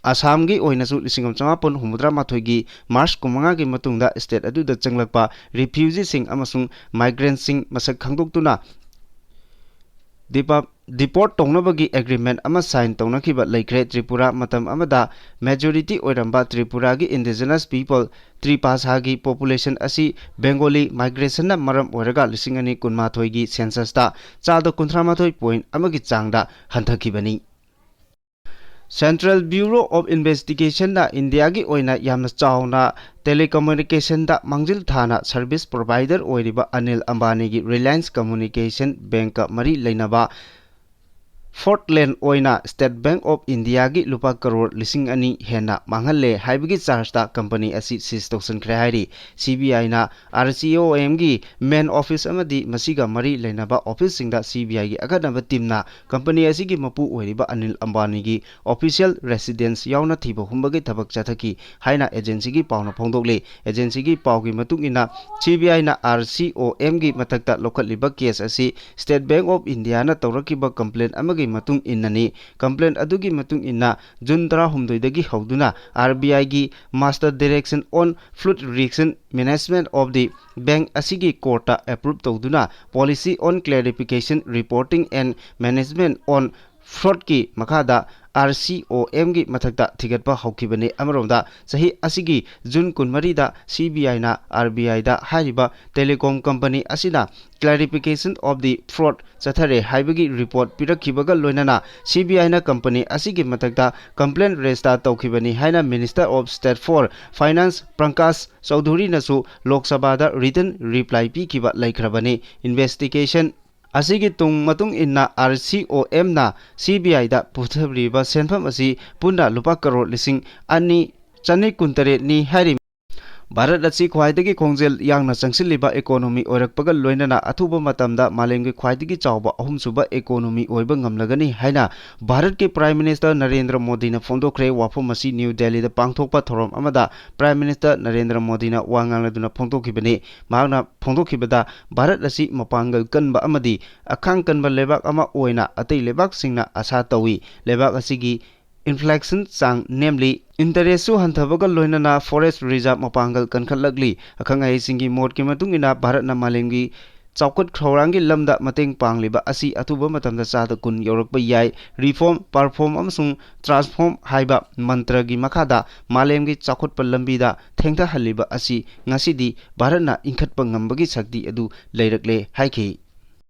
ꯑꯁꯥꯝꯒꯤ ꯑꯣꯏꯅꯁꯨ ꯂꯤꯁꯤꯡ ꯑꯃ ꯆꯃꯥꯄꯟ ꯍꯨꯝꯐꯨꯇꯔꯥ ꯃꯥꯊꯣꯏꯒꯤ March ꯀꯨꯟꯃꯉꯥꯒꯤ ꯃꯇꯨꯡꯗ state ꯑꯗꯨꯗ ꯆꯪꯂꯛꯄ refugeeꯁꯤꯡ ꯑꯃꯁꯨꯡ migrantꯁꯤꯡ ꯃꯁꯛ ꯈꯪꯗꯣꯛꯇꯨꯅ ꯗꯤꯄꯥ-, deport ꯇꯧꯅꯕꯒꯤ agreement ꯑꯃ sign ꯇꯧꯅꯈꯤꯕ ꯂꯩꯈ꯭ꯔꯦ꯫ ꯇ꯭ꯔꯤꯄꯨꯔꯥ ꯃꯇꯝ ꯑꯃꯗ majority ꯑꯣꯏꯔꯝꯕ ꯇ꯭ꯔꯤꯄꯨꯔꯥꯒꯤ indigenous people ꯇ꯭ꯔꯤꯄꯥꯁꯥꯒꯤ population ꯑꯁꯤ Bengali migrationꯅ ꯃꯔꯝ ꯑꯣꯏꯔꯒ ꯂꯤꯁꯤꯡ ꯑꯅꯤ ꯀꯨꯟꯃꯥꯊꯣꯏꯒꯤ censusꯇ ꯆꯥꯗ ꯀꯨꯟꯊ꯭ꯔꯥ ꯃꯥꯊꯣꯏ point ꯑꯃꯒꯤ ꯆꯥꯡꯗ ꯍꯟꯊꯈꯤꯕꯅꯤ꯫ Central Bureau of Investigationꯅ ꯏꯟꯗꯤꯌꯥꯒꯤ ꯑꯣꯏꯅ ꯌꯥꯝꯅ ꯆꯥꯎꯅ telecommunicationꯗ ꯃꯥꯡꯖꯤꯜ ꯊꯥꯅ service provider ꯑꯣꯏꯔꯤꯕ ꯑꯅꯤꯜ ꯑꯝꯕꯥꯅꯤꯒꯤ Reliance Communication Bankꯀ ꯃꯔꯤ ꯂꯩꯅꯕ fraudulent ꯑꯣꯏꯅ State Bank of Indiaꯒꯤ ꯂꯨꯄꯥ ꯀꯔꯣꯔ ꯂꯤꯁꯤꯡ ꯑꯅꯤ ꯍꯦꯟꯅ ꯃꯥꯡꯍꯜꯂꯦ ꯍꯥꯏꯕꯒꯤ chargeꯇ company ꯑꯁꯤ seize ꯇꯧꯁꯤꯟꯈ꯭ꯔꯦ ꯍꯥꯏꯔꯤ꯫ CBIꯅ RCOMꯒꯤ main office ꯑꯃꯗꯤ ꯃꯁꯤꯒ ꯃꯔꯤ ꯂꯩꯅꯕ officeꯁꯤꯡꯗ CBIꯒꯤ ꯑꯈꯟꯅꯕ teamꯅ company ꯑꯁꯤꯒꯤ ꯃꯄꯨ ꯑꯣꯏꯔꯤꯕ ꯑꯅꯤꯜ ꯑꯝꯕꯥꯅꯤꯒꯤ official residence ꯌꯥꯎꯅ ꯊꯤꯕ ꯍꯨꯝꯕꯒꯤ ꯊꯕꯛ ꯆꯠꯊꯈꯤ ꯍꯥꯏꯅ agencyꯒꯤ ꯄꯥꯎꯅ ꯐꯣꯡꯗꯣꯛꯂꯤ꯫ Agencyꯒꯤ ꯄꯥꯎꯒꯤ ꯃꯇꯨꯡ ꯏꯟꯅ, CBIꯅ RCOMꯒꯤ ꯃꯊꯛꯇ ꯂꯧꯈꯠꯂꯤꯕ case ꯑꯁꯤ State Bank of Indiaꯅ ꯇꯧꯔꯛꯈꯤꯕ complaint ꯑꯃꯒꯤ ꯃꯇꯨꯡ ꯏꯟꯅꯅꯤ꯫ Complaint ꯑꯗꯨꯒꯤ ꯃꯇꯨꯡ ꯏꯟꯅ, June ꯇꯔꯥꯍꯨꯝꯗꯣꯏꯗꯒꯤ ꯍꯧꯗꯨꯅ RBIꯒꯤ Master Direction on Fraud Risk Management of the Bank ꯑꯁꯤꯒꯤ courtꯇ approve ꯇꯧꯗꯨꯅ Policy on Clarification, Reporting and Management on Fraudꯀꯤ ꯃꯈꯥꯗ RCOMꯒꯤ ꯃꯊꯛꯇ ꯊꯤꯒꯠꯄ ꯍꯧꯈꯤꯕꯅꯤ꯫ ꯑꯃꯔꯣꯝꯗ, ꯆꯍꯤ ꯑꯁꯤꯒꯤ June ꯀꯨꯟꯃꯔꯤꯗ CBIꯅ RBIꯗ ꯍꯥꯏꯔꯤꯕ telecom company ꯑꯁꯤꯅ clarification of the fraud ꯆꯠꯊꯔꯦ ꯍꯥꯏꯕꯒꯤ report ꯄꯤꯔꯛꯈꯤꯕꯒ ꯂꯣꯏꯅꯅ CBIꯅ company ꯑꯁꯤꯒꯤ ꯃꯊꯛꯇ complaint register ꯇꯧꯈꯤꯕꯅꯤ ꯍꯥꯏꯅ Minister of State for Finance ꯄ꯭ꯔꯪꯀꯥꯁ ꯆꯧꯙꯨꯔꯤꯅꯁꯨ ꯂꯣꯛ ꯁꯚꯥꯗ written reply ꯄꯤꯈꯤꯕ ꯂꯩꯈ꯭ꯔꯕꯅꯤ꯫ Investigation ꯑꯁꯤꯒꯤ ꯇꯨꯡ ꯃꯇꯨꯡ ꯏꯟꯅ RCOMꯅ CBIꯗ ꯄꯨꯊꯔꯤꯕ ꯁꯦꯟꯐꯝ ꯑꯁꯤ ꯄꯨꯟꯅ ꯂꯨꯄꯥ ꯀꯔꯣꯔ ꯂꯤꯁꯤꯡ ꯑꯅꯤ ꯆꯅꯤ ꯀꯨꯟꯇꯔꯦꯠꯅꯤ ꯍꯥꯏꯔꯤ꯫ ꯚꯥꯔꯠ ꯑꯁꯤ ꯈ꯭ꯋꯥꯏꯗꯒꯤ ꯈꯣꯡꯖꯦꯜ ꯌꯥꯡꯅ ꯆꯪꯁꯤꯜꯂꯤꯕ economy ꯑꯣꯏꯔꯛꯄꯒ ꯂꯣꯏꯅꯅ ꯑꯊꯨꯕ ꯃꯇꯝꯗ ꯃꯥꯂꯦꯝꯒꯤ ꯈ꯭ꯋꯥꯏꯗꯒꯤ ꯆꯥꯎꯕ ꯑꯍꯨꯝꯁꯨꯕ economy ꯑꯣꯏꯕ ꯉꯝꯂꯒꯅꯤ ꯍꯥꯏꯅ ꯚꯥꯔꯠꯀꯤ Prime Minister ꯅꯔꯦꯟꯗ꯭ꯔ ꯃꯣꯗꯤꯅ ꯐꯣꯡꯗꯣꯛꯈ꯭ꯔꯦ꯫ ꯋꯥꯐꯝ ꯑꯁꯤ ꯅ꯭ꯌꯨ ꯗꯦꯜꯂꯤꯗ ꯄꯥꯡꯊꯣꯛꯄ ꯊꯧꯔꯝ ꯑꯃꯗ Prime Minister ꯅꯔꯦꯟꯗ꯭ꯔ ꯃꯣꯗꯤꯅ ꯋꯥ ꯉꯥꯡꯂꯗꯨꯅ ꯐꯣꯡꯗꯣꯛꯈꯤꯕꯅꯤ꯫ ꯃꯍꯥꯛꯅ ꯐꯣꯡꯗꯣꯛꯈꯤꯕꯗ, ꯚꯥꯔꯠ ꯑꯁꯤ ꯃꯄꯥꯡꯒꯜ ꯀꯟꯕ ꯑꯃꯗꯤ ꯑꯈꯥꯡ ꯀꯟꯕ ꯂꯩꯕꯥꯛ ꯑꯃ ꯑꯣꯏꯅ ꯑꯇꯩ ꯂꯩꯕꯥꯛꯁꯤꯡꯅ ꯑꯁꯥ ꯇꯧꯏ꯫ ꯂꯩꯕꯥꯛ ꯑꯁꯤꯒꯤ inflation ꯆꯥꯡ ꯅꯦꯝꯂꯤ, interestꯁꯨ ꯍꯟꯊꯕꯒ ꯂꯣꯏꯅꯅ forex reserve ꯃꯄꯥꯡꯒꯜ ꯀꯟꯈꯠꯂꯛꯂꯤ꯫ ꯑꯈꯪ ꯑꯍꯩꯁꯤꯡꯒꯤ ꯃꯣꯠꯀꯤ ꯃꯇꯨꯡ ꯏꯟꯅ, ꯚꯥꯔꯠꯅ ꯃꯥꯂꯦꯝꯒꯤ ꯆꯥꯎꯈꯠ ꯊꯧꯔꯥꯡꯒꯤ ꯂꯝꯗ ꯃꯇꯦꯡ ꯄꯥꯡꯂꯤꯕ ꯑꯁꯤ ꯑꯊꯨꯕ ꯃꯇꯝꯗ ꯆꯥꯗ ꯀꯨꯟ ꯌꯧꯔꯛꯄ ꯌꯥꯏ꯫ Reform, perform ꯑꯃꯁꯨꯡ transform ꯍꯥꯏꯕ ꯃꯟꯇ꯭ꯔꯒꯤ ꯃꯈꯥꯗ ꯃꯥꯂꯦꯝꯒꯤ ꯆꯥꯎꯈꯠꯄ ꯂꯝꯕꯤꯗ ꯊꯦꯡꯊꯍꯜꯂꯤꯕ ꯑꯁꯤ ꯉꯁꯤꯗꯤ ꯚꯥꯔꯠꯅ ꯏꯟꯈꯠꯄ ꯉꯝꯕꯒꯤ ꯁꯛꯇꯤ ꯑꯗꯨ ꯂꯩꯔꯛꯂꯦ ꯍꯥꯏꯈꯤ꯫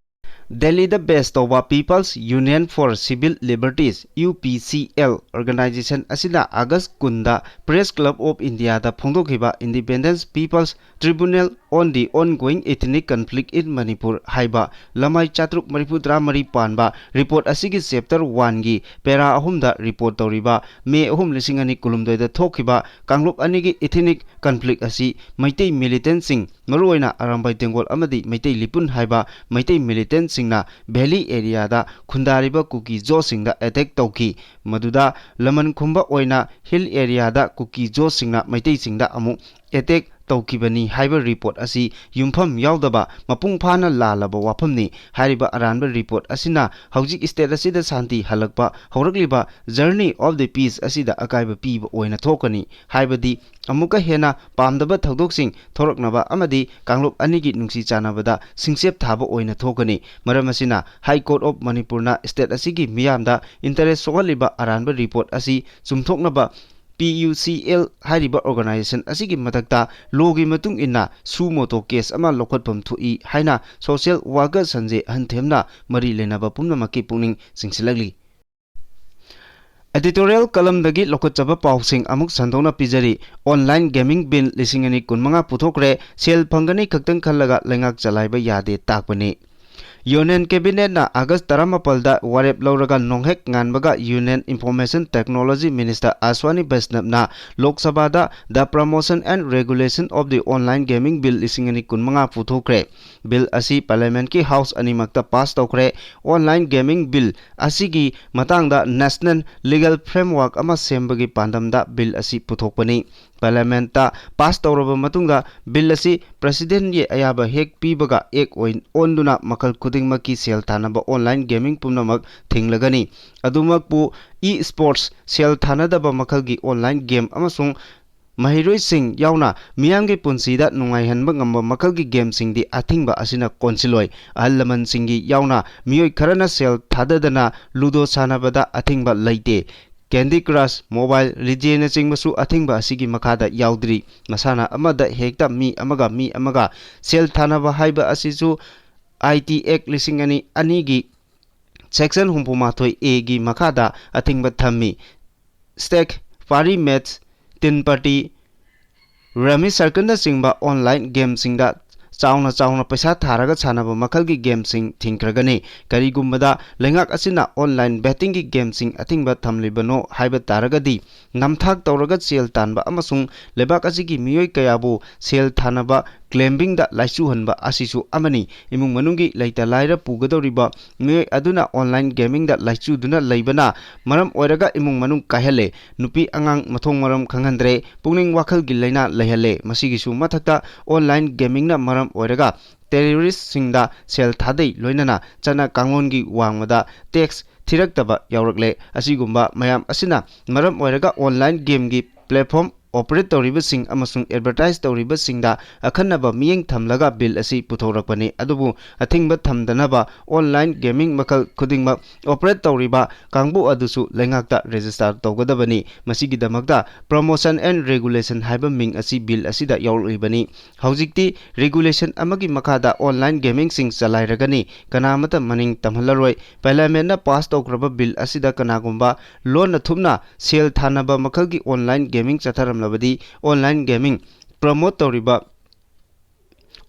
ꯗꯦꯜꯂꯤꯗ ꯕꯦꯁ ꯇꯧꯕ People's Union for Civil Liberties, UPCL, organization ꯑꯁꯤꯅ August ꯀꯨꯟꯗ Press Club of Indiaꯗ ꯐꯣꯡꯗꯣꯛꯈꯤꯕ Independent People's Tribunal on the Ongoing Ethnic Conflict in Manipur ꯍꯥꯏꯕ ꯂꯃꯥꯏ ꯆꯥꯇ꯭ꯔꯨꯛ ꯃꯔꯤꯐꯨꯇꯔꯥ ꯃꯔꯤ ꯄꯥꯟꯕ report ꯑꯁꯤꯒꯤ chapter oneꯒꯤ para ꯑꯍꯨꯝꯗ report ꯇꯧꯔꯤꯕ May ꯑꯍꯨꯝ, ꯂꯤꯁꯤꯡ ꯑꯅꯤ ꯀꯨꯟꯍꯨꯝꯗꯣꯏꯗ ꯊꯣꯛꯈꯤꯕ ꯀꯥꯡꯂꯨꯞ ꯑꯅꯤꯒꯤ ethnic conflict ꯑꯁꯤ ꯃꯩꯇꯩ militantꯁꯤꯡ, ꯃꯔꯨꯑꯣꯏꯅ ꯑꯔꯥꯝꯕꯥꯏ ꯇꯦꯡꯒꯣꯜ ꯑꯃꯗꯤ ꯃꯩꯇꯩ ꯂꯤꯄꯨꯟ ꯍꯥꯏꯕ ꯃꯩꯇꯩ militantꯁꯤꯡꯅ valley areaꯗ ꯈꯨꯟꯗꯥꯔꯤꯕ ꯀꯨꯀꯤ ꯖꯣꯁꯤꯡꯗ attack ꯇꯧꯈꯤ꯫ ꯃꯗꯨꯗ ꯂꯃꯟ ꯈꯨꯝꯕ ꯑꯣꯏꯅ hill areaꯗ ꯀꯨꯀꯤ ꯖꯣꯁꯤꯡꯅ ꯃꯩꯇꯩꯁꯤꯡꯗ ꯑꯃꯨꯛ attack ꯇꯧꯈꯤꯕꯅꯤ ꯍꯥꯏꯕ report ꯑꯁꯤ ꯌꯨꯝꯐꯝ ꯌꯥꯎꯗꯕ, ꯃꯄꯨꯡ ꯐꯥꯅ ꯂꯥꯜꯂꯕ ꯋꯥꯐꯝꯅꯤ꯫ ꯍꯥꯏꯔꯤꯕ ꯑꯔꯥꯟꯕ report ꯑꯁꯤꯅ ꯍꯧꯖꯤꯛ state ꯑꯁꯤꯗ ꯁꯥꯟꯇꯤ ꯍꯜꯂꯛꯄ ꯍꯧꯔꯛꯂꯤꯕ journey of the peace ꯑꯁꯤꯗ ꯑꯀꯥꯏꯕ ꯄꯤꯕ ꯑꯣꯏꯅ ꯊꯣꯛꯀꯅꯤ꯫ ꯍꯥꯏꯕꯗꯤ ꯑꯃꯨꯛꯀ ꯍꯦꯟꯅ ꯄꯥꯝꯗꯕ ꯊꯧꯗꯣꯛꯁꯤꯡ ꯊꯣꯔꯛꯅꯕ ꯑꯃꯗꯤ ꯀꯥꯡꯂꯨꯞ ꯑꯅꯤꯒꯤ ꯅꯨꯡꯁꯤ ꯆꯥꯟꯅꯕꯗ ꯁꯤꯡꯆꯦꯞ ꯊꯥꯕ ꯑꯣꯏꯅ ꯊꯣꯛꯀꯅꯤ꯫ ꯃꯔꯝ ꯑꯁꯤꯅ High Court of ꯃꯅꯤꯄꯨꯔꯅ state ꯑꯁꯤꯒꯤ ꯃꯤꯌꯥꯝꯗ interest ꯁꯣꯛꯍꯜꯂꯤꯕ ꯑꯔꯥꯟꯕ report ꯑꯁꯤ ꯆꯨꯝꯊꯣꯛꯅꯕ P U C L ꯍꯥꯏꯔꯤꯕ organization ꯑꯁꯤꯒꯤ ꯃꯊꯛꯇ lawꯒꯤ ꯃꯇꯨꯡ ꯏꯟꯅ suo motu case ꯑꯃ ꯂꯧꯈꯠꯐꯝ ꯊꯣꯛꯏ ꯍꯥꯏꯅ social worker ꯁꯟꯖꯦ ꯑꯍꯟꯊꯦꯝꯅ ꯃꯔꯤ ꯂꯩꯅꯕ ꯄꯨꯝꯅꯃꯛꯀꯤ ꯄꯨꯛꯅꯤꯡ ꯆꯤꯡꯁꯤꯜꯂꯛꯂꯤ꯫ Editorial columnꯗꯒꯤ ꯂꯧꯈꯠꯆꯕ ꯄꯥꯎꯁꯤꯡ ꯑꯃꯨꯛ ꯁꯟꯗꯣꯛꯅ ꯄꯤꯖꯔꯤ꯫ Online Gaming Bill ꯂꯤꯁꯤꯡ ꯑꯅꯤ ꯀꯨꯟꯃꯉꯥ ꯄꯨꯊꯣꯛꯈ꯭ꯔꯦ꯫ ꯁꯦꯜ ꯐꯪꯒꯅꯤ ꯈꯛꯇꯪ ꯈꯜꯂꯒ ꯂꯩꯉꯥꯛ ꯆꯂꯥꯏꯕ ꯌꯥꯗꯦ ꯇꯥꯛꯄꯅꯤ꯫ Union Cabinetꯅ August ꯇꯔꯥꯃꯥꯄꯜꯗ ꯋꯥꯔꯦꯞ ꯂꯧꯔꯒ ꯅꯣꯡꯍꯦꯛ ꯉꯥꯟꯕꯒ Union Information Technology Minister ꯑꯁ꯭ꯋꯥꯅꯤ ꯕꯩꯁꯅꯕꯅ ꯂꯣꯛ ꯁꯚꯥꯗ The Promotion and Regulation of the Online Gaming Bill ꯂꯤꯁꯤꯡ ꯑꯅꯤ ꯀꯨꯟꯃꯉꯥ ꯄꯨꯊꯣꯛꯈ꯭ꯔꯦ꯫ Bill ꯑꯁꯤ Parliamentꯀꯤ House ꯑꯅꯤꯃꯛꯇ pass ꯇꯧꯈ꯭ꯔꯦ꯫ Online Gaming Bill ꯑꯁꯤꯒꯤ ꯃꯇꯥꯡꯗ National Legal Framework ꯑꯃ ꯁꯦꯝꯕꯒꯤ ꯄꯥꯟꯗꯝꯗ bill ꯑꯁꯤ ꯄꯨꯊꯣꯛꯄꯅꯤ꯫ Parliamentꯇ pass ꯇꯧꯔꯕ ꯃꯇꯨꯡꯗ bill ꯑꯁꯤ Presidentꯀꯤ ꯑꯌꯥꯕ ꯍꯦꯛ ꯄꯤꯕꯒ act ꯑꯣꯏ-, ꯑꯣꯟꯗꯨꯅ ꯃꯈꯜ ꯈꯨꯗꯤꯡꯃꯛꯀꯤ ꯁꯦꯜ ꯊꯥꯅꯕ online gaming ꯄꯨꯝꯅꯃꯛ ꯊꯤꯡꯂꯒꯅꯤ꯫ ꯑꯗꯨꯃꯛꯄꯨ e-sports, ꯁꯦꯜ ꯊꯥꯅꯗꯕ ꯃꯈꯜꯒꯤ online game ꯑꯃꯁꯨꯡ ꯃꯍꯩꯔꯣꯏꯁꯤꯡ ꯌꯥꯎꯅ ꯃꯤꯌꯥꯝꯒꯤ ꯄꯨꯟꯁꯤꯗ ꯅꯨꯡꯉꯥꯏꯍꯟꯕ ꯉꯝꯕ ꯃꯈꯜꯒꯤ gameꯁꯤꯡꯗꯤ ꯑꯊꯤꯡꯕ ꯑꯁꯤꯅ ꯀꯣꯟꯁꯤꯜꯂꯣꯏ꯫ ꯑꯍꯜ ꯂꯃꯟꯁꯤꯡꯒꯤ ꯌꯥꯎꯅ ꯃꯤꯑꯣꯏ ꯈꯔꯅ ꯁꯦꯜ ꯊꯥꯗꯗꯅ Ludo ꯁꯥꯟꯅꯕꯗ ꯑꯊꯤꯡꯕ ꯂꯩꯇꯦ꯫ Candy Crush, Mobile Legendꯅꯆꯤꯡꯕꯁꯨ ꯑꯊꯤꯡꯕ ꯑꯁꯤꯒꯤ ꯃꯈꯥꯗ ꯌꯥꯎꯗ꯭ꯔꯤ꯫ ꯃꯁꯥꯟꯅ ꯑꯃꯗ ꯍꯦꯛꯇ ꯃꯤ ꯑꯃꯒ ꯃꯤ ꯑꯃꯒ ꯁꯦꯜ ꯊꯥꯅꯕ ꯍꯥꯏꯕ ꯑꯁꯤꯁꯨ ꯑꯥꯏ ꯇꯤ ꯑꯦꯛ ꯂꯤꯁꯤꯡ ꯑꯅꯤ ꯑꯅꯤꯒꯤ ꯁꯦꯛꯁꯟ ꯍꯨꯝꯐꯨ ꯃꯥꯊꯣꯏ ꯑꯦꯒꯤ ꯃꯈꯥꯗ ꯑꯊꯤꯡꯕ ꯊꯝꯃꯤ꯫ ꯁ꯭ꯇꯦꯛ, ꯄꯥꯔꯤ ꯃꯦꯠꯁ, ꯇꯤꯟ ꯄꯥꯔꯇꯤ, ꯔꯃꯤ ꯁꯔꯀꯜꯅꯆꯤꯡꯕ ꯑꯣꯟꯂꯥꯏꯟ ꯒꯦꯝꯁꯤꯡꯗ ꯆꯥꯎꯅ ꯆꯥꯎꯅ ꯄꯩꯁꯥ ꯊꯥꯔꯒ ꯁꯥꯟꯅꯕ ꯃꯈꯜꯒꯤ ꯒꯦꯝꯁꯤꯡ ꯊꯤꯡꯈ꯭ꯔꯒꯅꯤ꯫ ꯀꯔꯤꯒꯨꯝꯕꯗ ꯂꯩꯉꯥꯛ ꯑꯁꯤꯅ ꯑꯣꯟꯂꯥꯏꯟ ꯕꯦꯇꯤꯡꯒꯤ ꯒꯦꯝꯁꯤꯡ ꯑꯊꯤꯡꯕ ꯊꯝꯂꯤꯕꯅꯣ ꯍꯥꯏꯕ ꯇꯥꯔꯒꯗꯤ, ꯅꯝꯊꯥꯛ ꯇꯧꯔꯒ ꯁꯦꯜ ꯇꯥꯟꯕ ꯑꯃꯁꯨꯡ ꯂꯩꯕꯥꯛ ꯑꯁꯤꯒꯤ ꯃꯤꯑꯣꯏ ꯀꯌꯥꯕꯨ ꯁꯦꯜ ꯊꯥꯅꯕ ꯒꯦꯝꯕꯤꯡꯗ ꯂꯥꯏꯆꯨꯍꯟꯕ ꯑꯁꯤꯁꯨ ꯑꯃꯅꯤ꯫ ꯏꯃꯨꯡ ꯃꯅꯨꯡꯒꯤ ꯂꯩꯇ ꯂꯥꯏꯔ ꯄꯨꯒꯗꯧꯔꯤꯕ ꯃꯤꯑꯣꯏ ꯑꯗꯨꯅ ꯑꯣꯟꯂꯥꯏꯟ ꯒꯦꯝꯕꯤꯡꯗ ꯂꯥꯏꯆꯨꯗꯨꯅ ꯂꯩꯕꯅ ꯃꯔꯝ ꯑꯣꯏꯔꯒ ꯏꯃꯨꯡ ꯃꯅꯨꯡ ꯀꯥꯏꯍꯜꯂꯦ꯫ ꯅꯨꯄꯤ ꯑꯉꯥꯡ ꯃꯊꯣꯡ ꯃꯔꯝ ꯈꯪꯍꯟꯗ꯭ꯔꯦ꯫ ꯄꯨꯛꯅꯤꯡ ꯋꯥꯈꯜꯒꯤ ꯂꯥꯏꯅꯥ ꯂꯩꯍꯜꯂꯦ꯫ ꯃꯁꯤꯒꯤꯁꯨ ꯃꯊꯛꯇ, ꯑꯣꯟꯂꯥꯏꯟ ꯒꯦꯝꯕꯤꯡꯅ ꯃꯔꯝ ꯑꯣꯏꯔꯒ ꯇꯦꯔꯣꯔꯤꯁ꯭ꯠꯁꯤꯡꯗ ꯁꯦꯜ ꯊꯥꯗꯩ, ꯂꯣꯏꯅꯅ ꯆꯠꯅ ꯀꯥꯡꯂꯣꯟꯒꯤ ꯋꯥꯡꯃꯗ ꯇꯦꯛꯁ ꯊꯤꯔꯛꯇꯕ ꯌꯥꯎꯔꯛꯂꯦ꯫ ꯑꯁꯤꯒꯨꯝꯕ ꯃꯌꯥꯝ ꯑꯁꯤꯅ ꯃꯔꯝ ꯑꯣꯏꯔꯒ ꯑꯣꯟꯂꯥꯏꯟ ꯒꯦꯝꯒꯤ ꯄ꯭ꯂꯦꯠꯐꯣꯔꯝ ꯑꯣꯄꯔꯦꯠ ꯇꯧꯔꯤꯕꯁꯤꯡ ꯑꯃꯁꯨꯡ ꯑꯦꯗꯚꯔꯇꯥꯏꯖ ꯇꯧꯔꯤꯕꯁꯤꯡꯗ ꯑꯈꯟꯅꯕ ꯃꯤꯠꯌꯦꯡ ꯊꯝꯂꯒ ꯕꯤꯜ ꯑꯁꯤ ꯄꯨꯊꯣꯔꯛꯄꯅꯤ꯫ ꯑꯗꯨꯕꯨ ꯑꯊꯤꯡꯕ ꯊꯝꯗꯅꯕ ꯑꯣꯟꯂꯥꯏꯟ ꯒꯦꯝꯕꯤꯡ ꯃꯈꯜ ꯈꯨꯗꯤꯡꯃꯛ ꯑꯣꯄꯔꯦꯠ ꯇꯧꯔꯤꯕ ꯀꯥꯡꯕꯨ ꯑꯗꯨꯁꯨ ꯂꯩꯉꯥꯛꯇ ꯔꯦꯖꯤꯁꯇꯥꯔ ꯇꯧꯒꯗꯕꯅꯤ꯫ ꯃꯁꯤꯒꯤꯗꯃꯛꯇ ꯄ꯭ꯔꯣꯃꯣꯁꯟ ꯑꯦꯟ ꯔꯦꯒꯨꯂꯦꯁꯟ ꯍꯥꯏꯕ ꯃꯤꯡ ꯑꯁꯤ ꯕꯤꯜ ꯑꯁꯤꯗ ꯌꯥꯎꯔꯛꯂꯤꯕꯅꯤ꯫ ꯍꯧꯖꯤꯛꯇꯤ ꯔꯦꯒꯨꯂꯦꯁꯟ ꯑꯃꯒꯤ ꯃꯈꯥꯗ ꯑꯣꯟꯂꯥꯏꯟ ꯒꯦꯝꯕꯤꯡꯁꯤꯡ ꯆꯂꯥꯏꯔꯒꯅꯤ꯫ ꯀꯅꯥꯃꯠꯇ ꯃꯅꯤꯡ ꯇꯝꯍꯜꯂꯔꯣꯏ꯫ ꯄꯥꯔꯂꯤꯌꯥꯃꯦꯟꯠꯅ ꯄꯥꯁ ꯇꯧꯈ꯭ꯔꯕ ꯕꯤꯜ ꯑꯁꯤꯗ ꯀꯅꯥꯒꯨꯝꯕ ꯂꯣꯟꯅ ꯊꯨꯞꯅ ꯁꯦꯜ ꯊꯥꯅꯕ ꯃꯈꯜꯒꯤ ꯑꯣꯟꯂꯥꯏꯟ ꯒꯦꯝꯕꯤꯡ ꯆꯠꯊꯔꯝꯂꯕꯗꯤ, ꯑꯣꯟꯂꯥꯏꯟ ꯒꯦꯝꯕꯤꯡ ꯄ꯭ꯔꯣꯃꯣꯠ ꯇꯧꯔꯤꯕ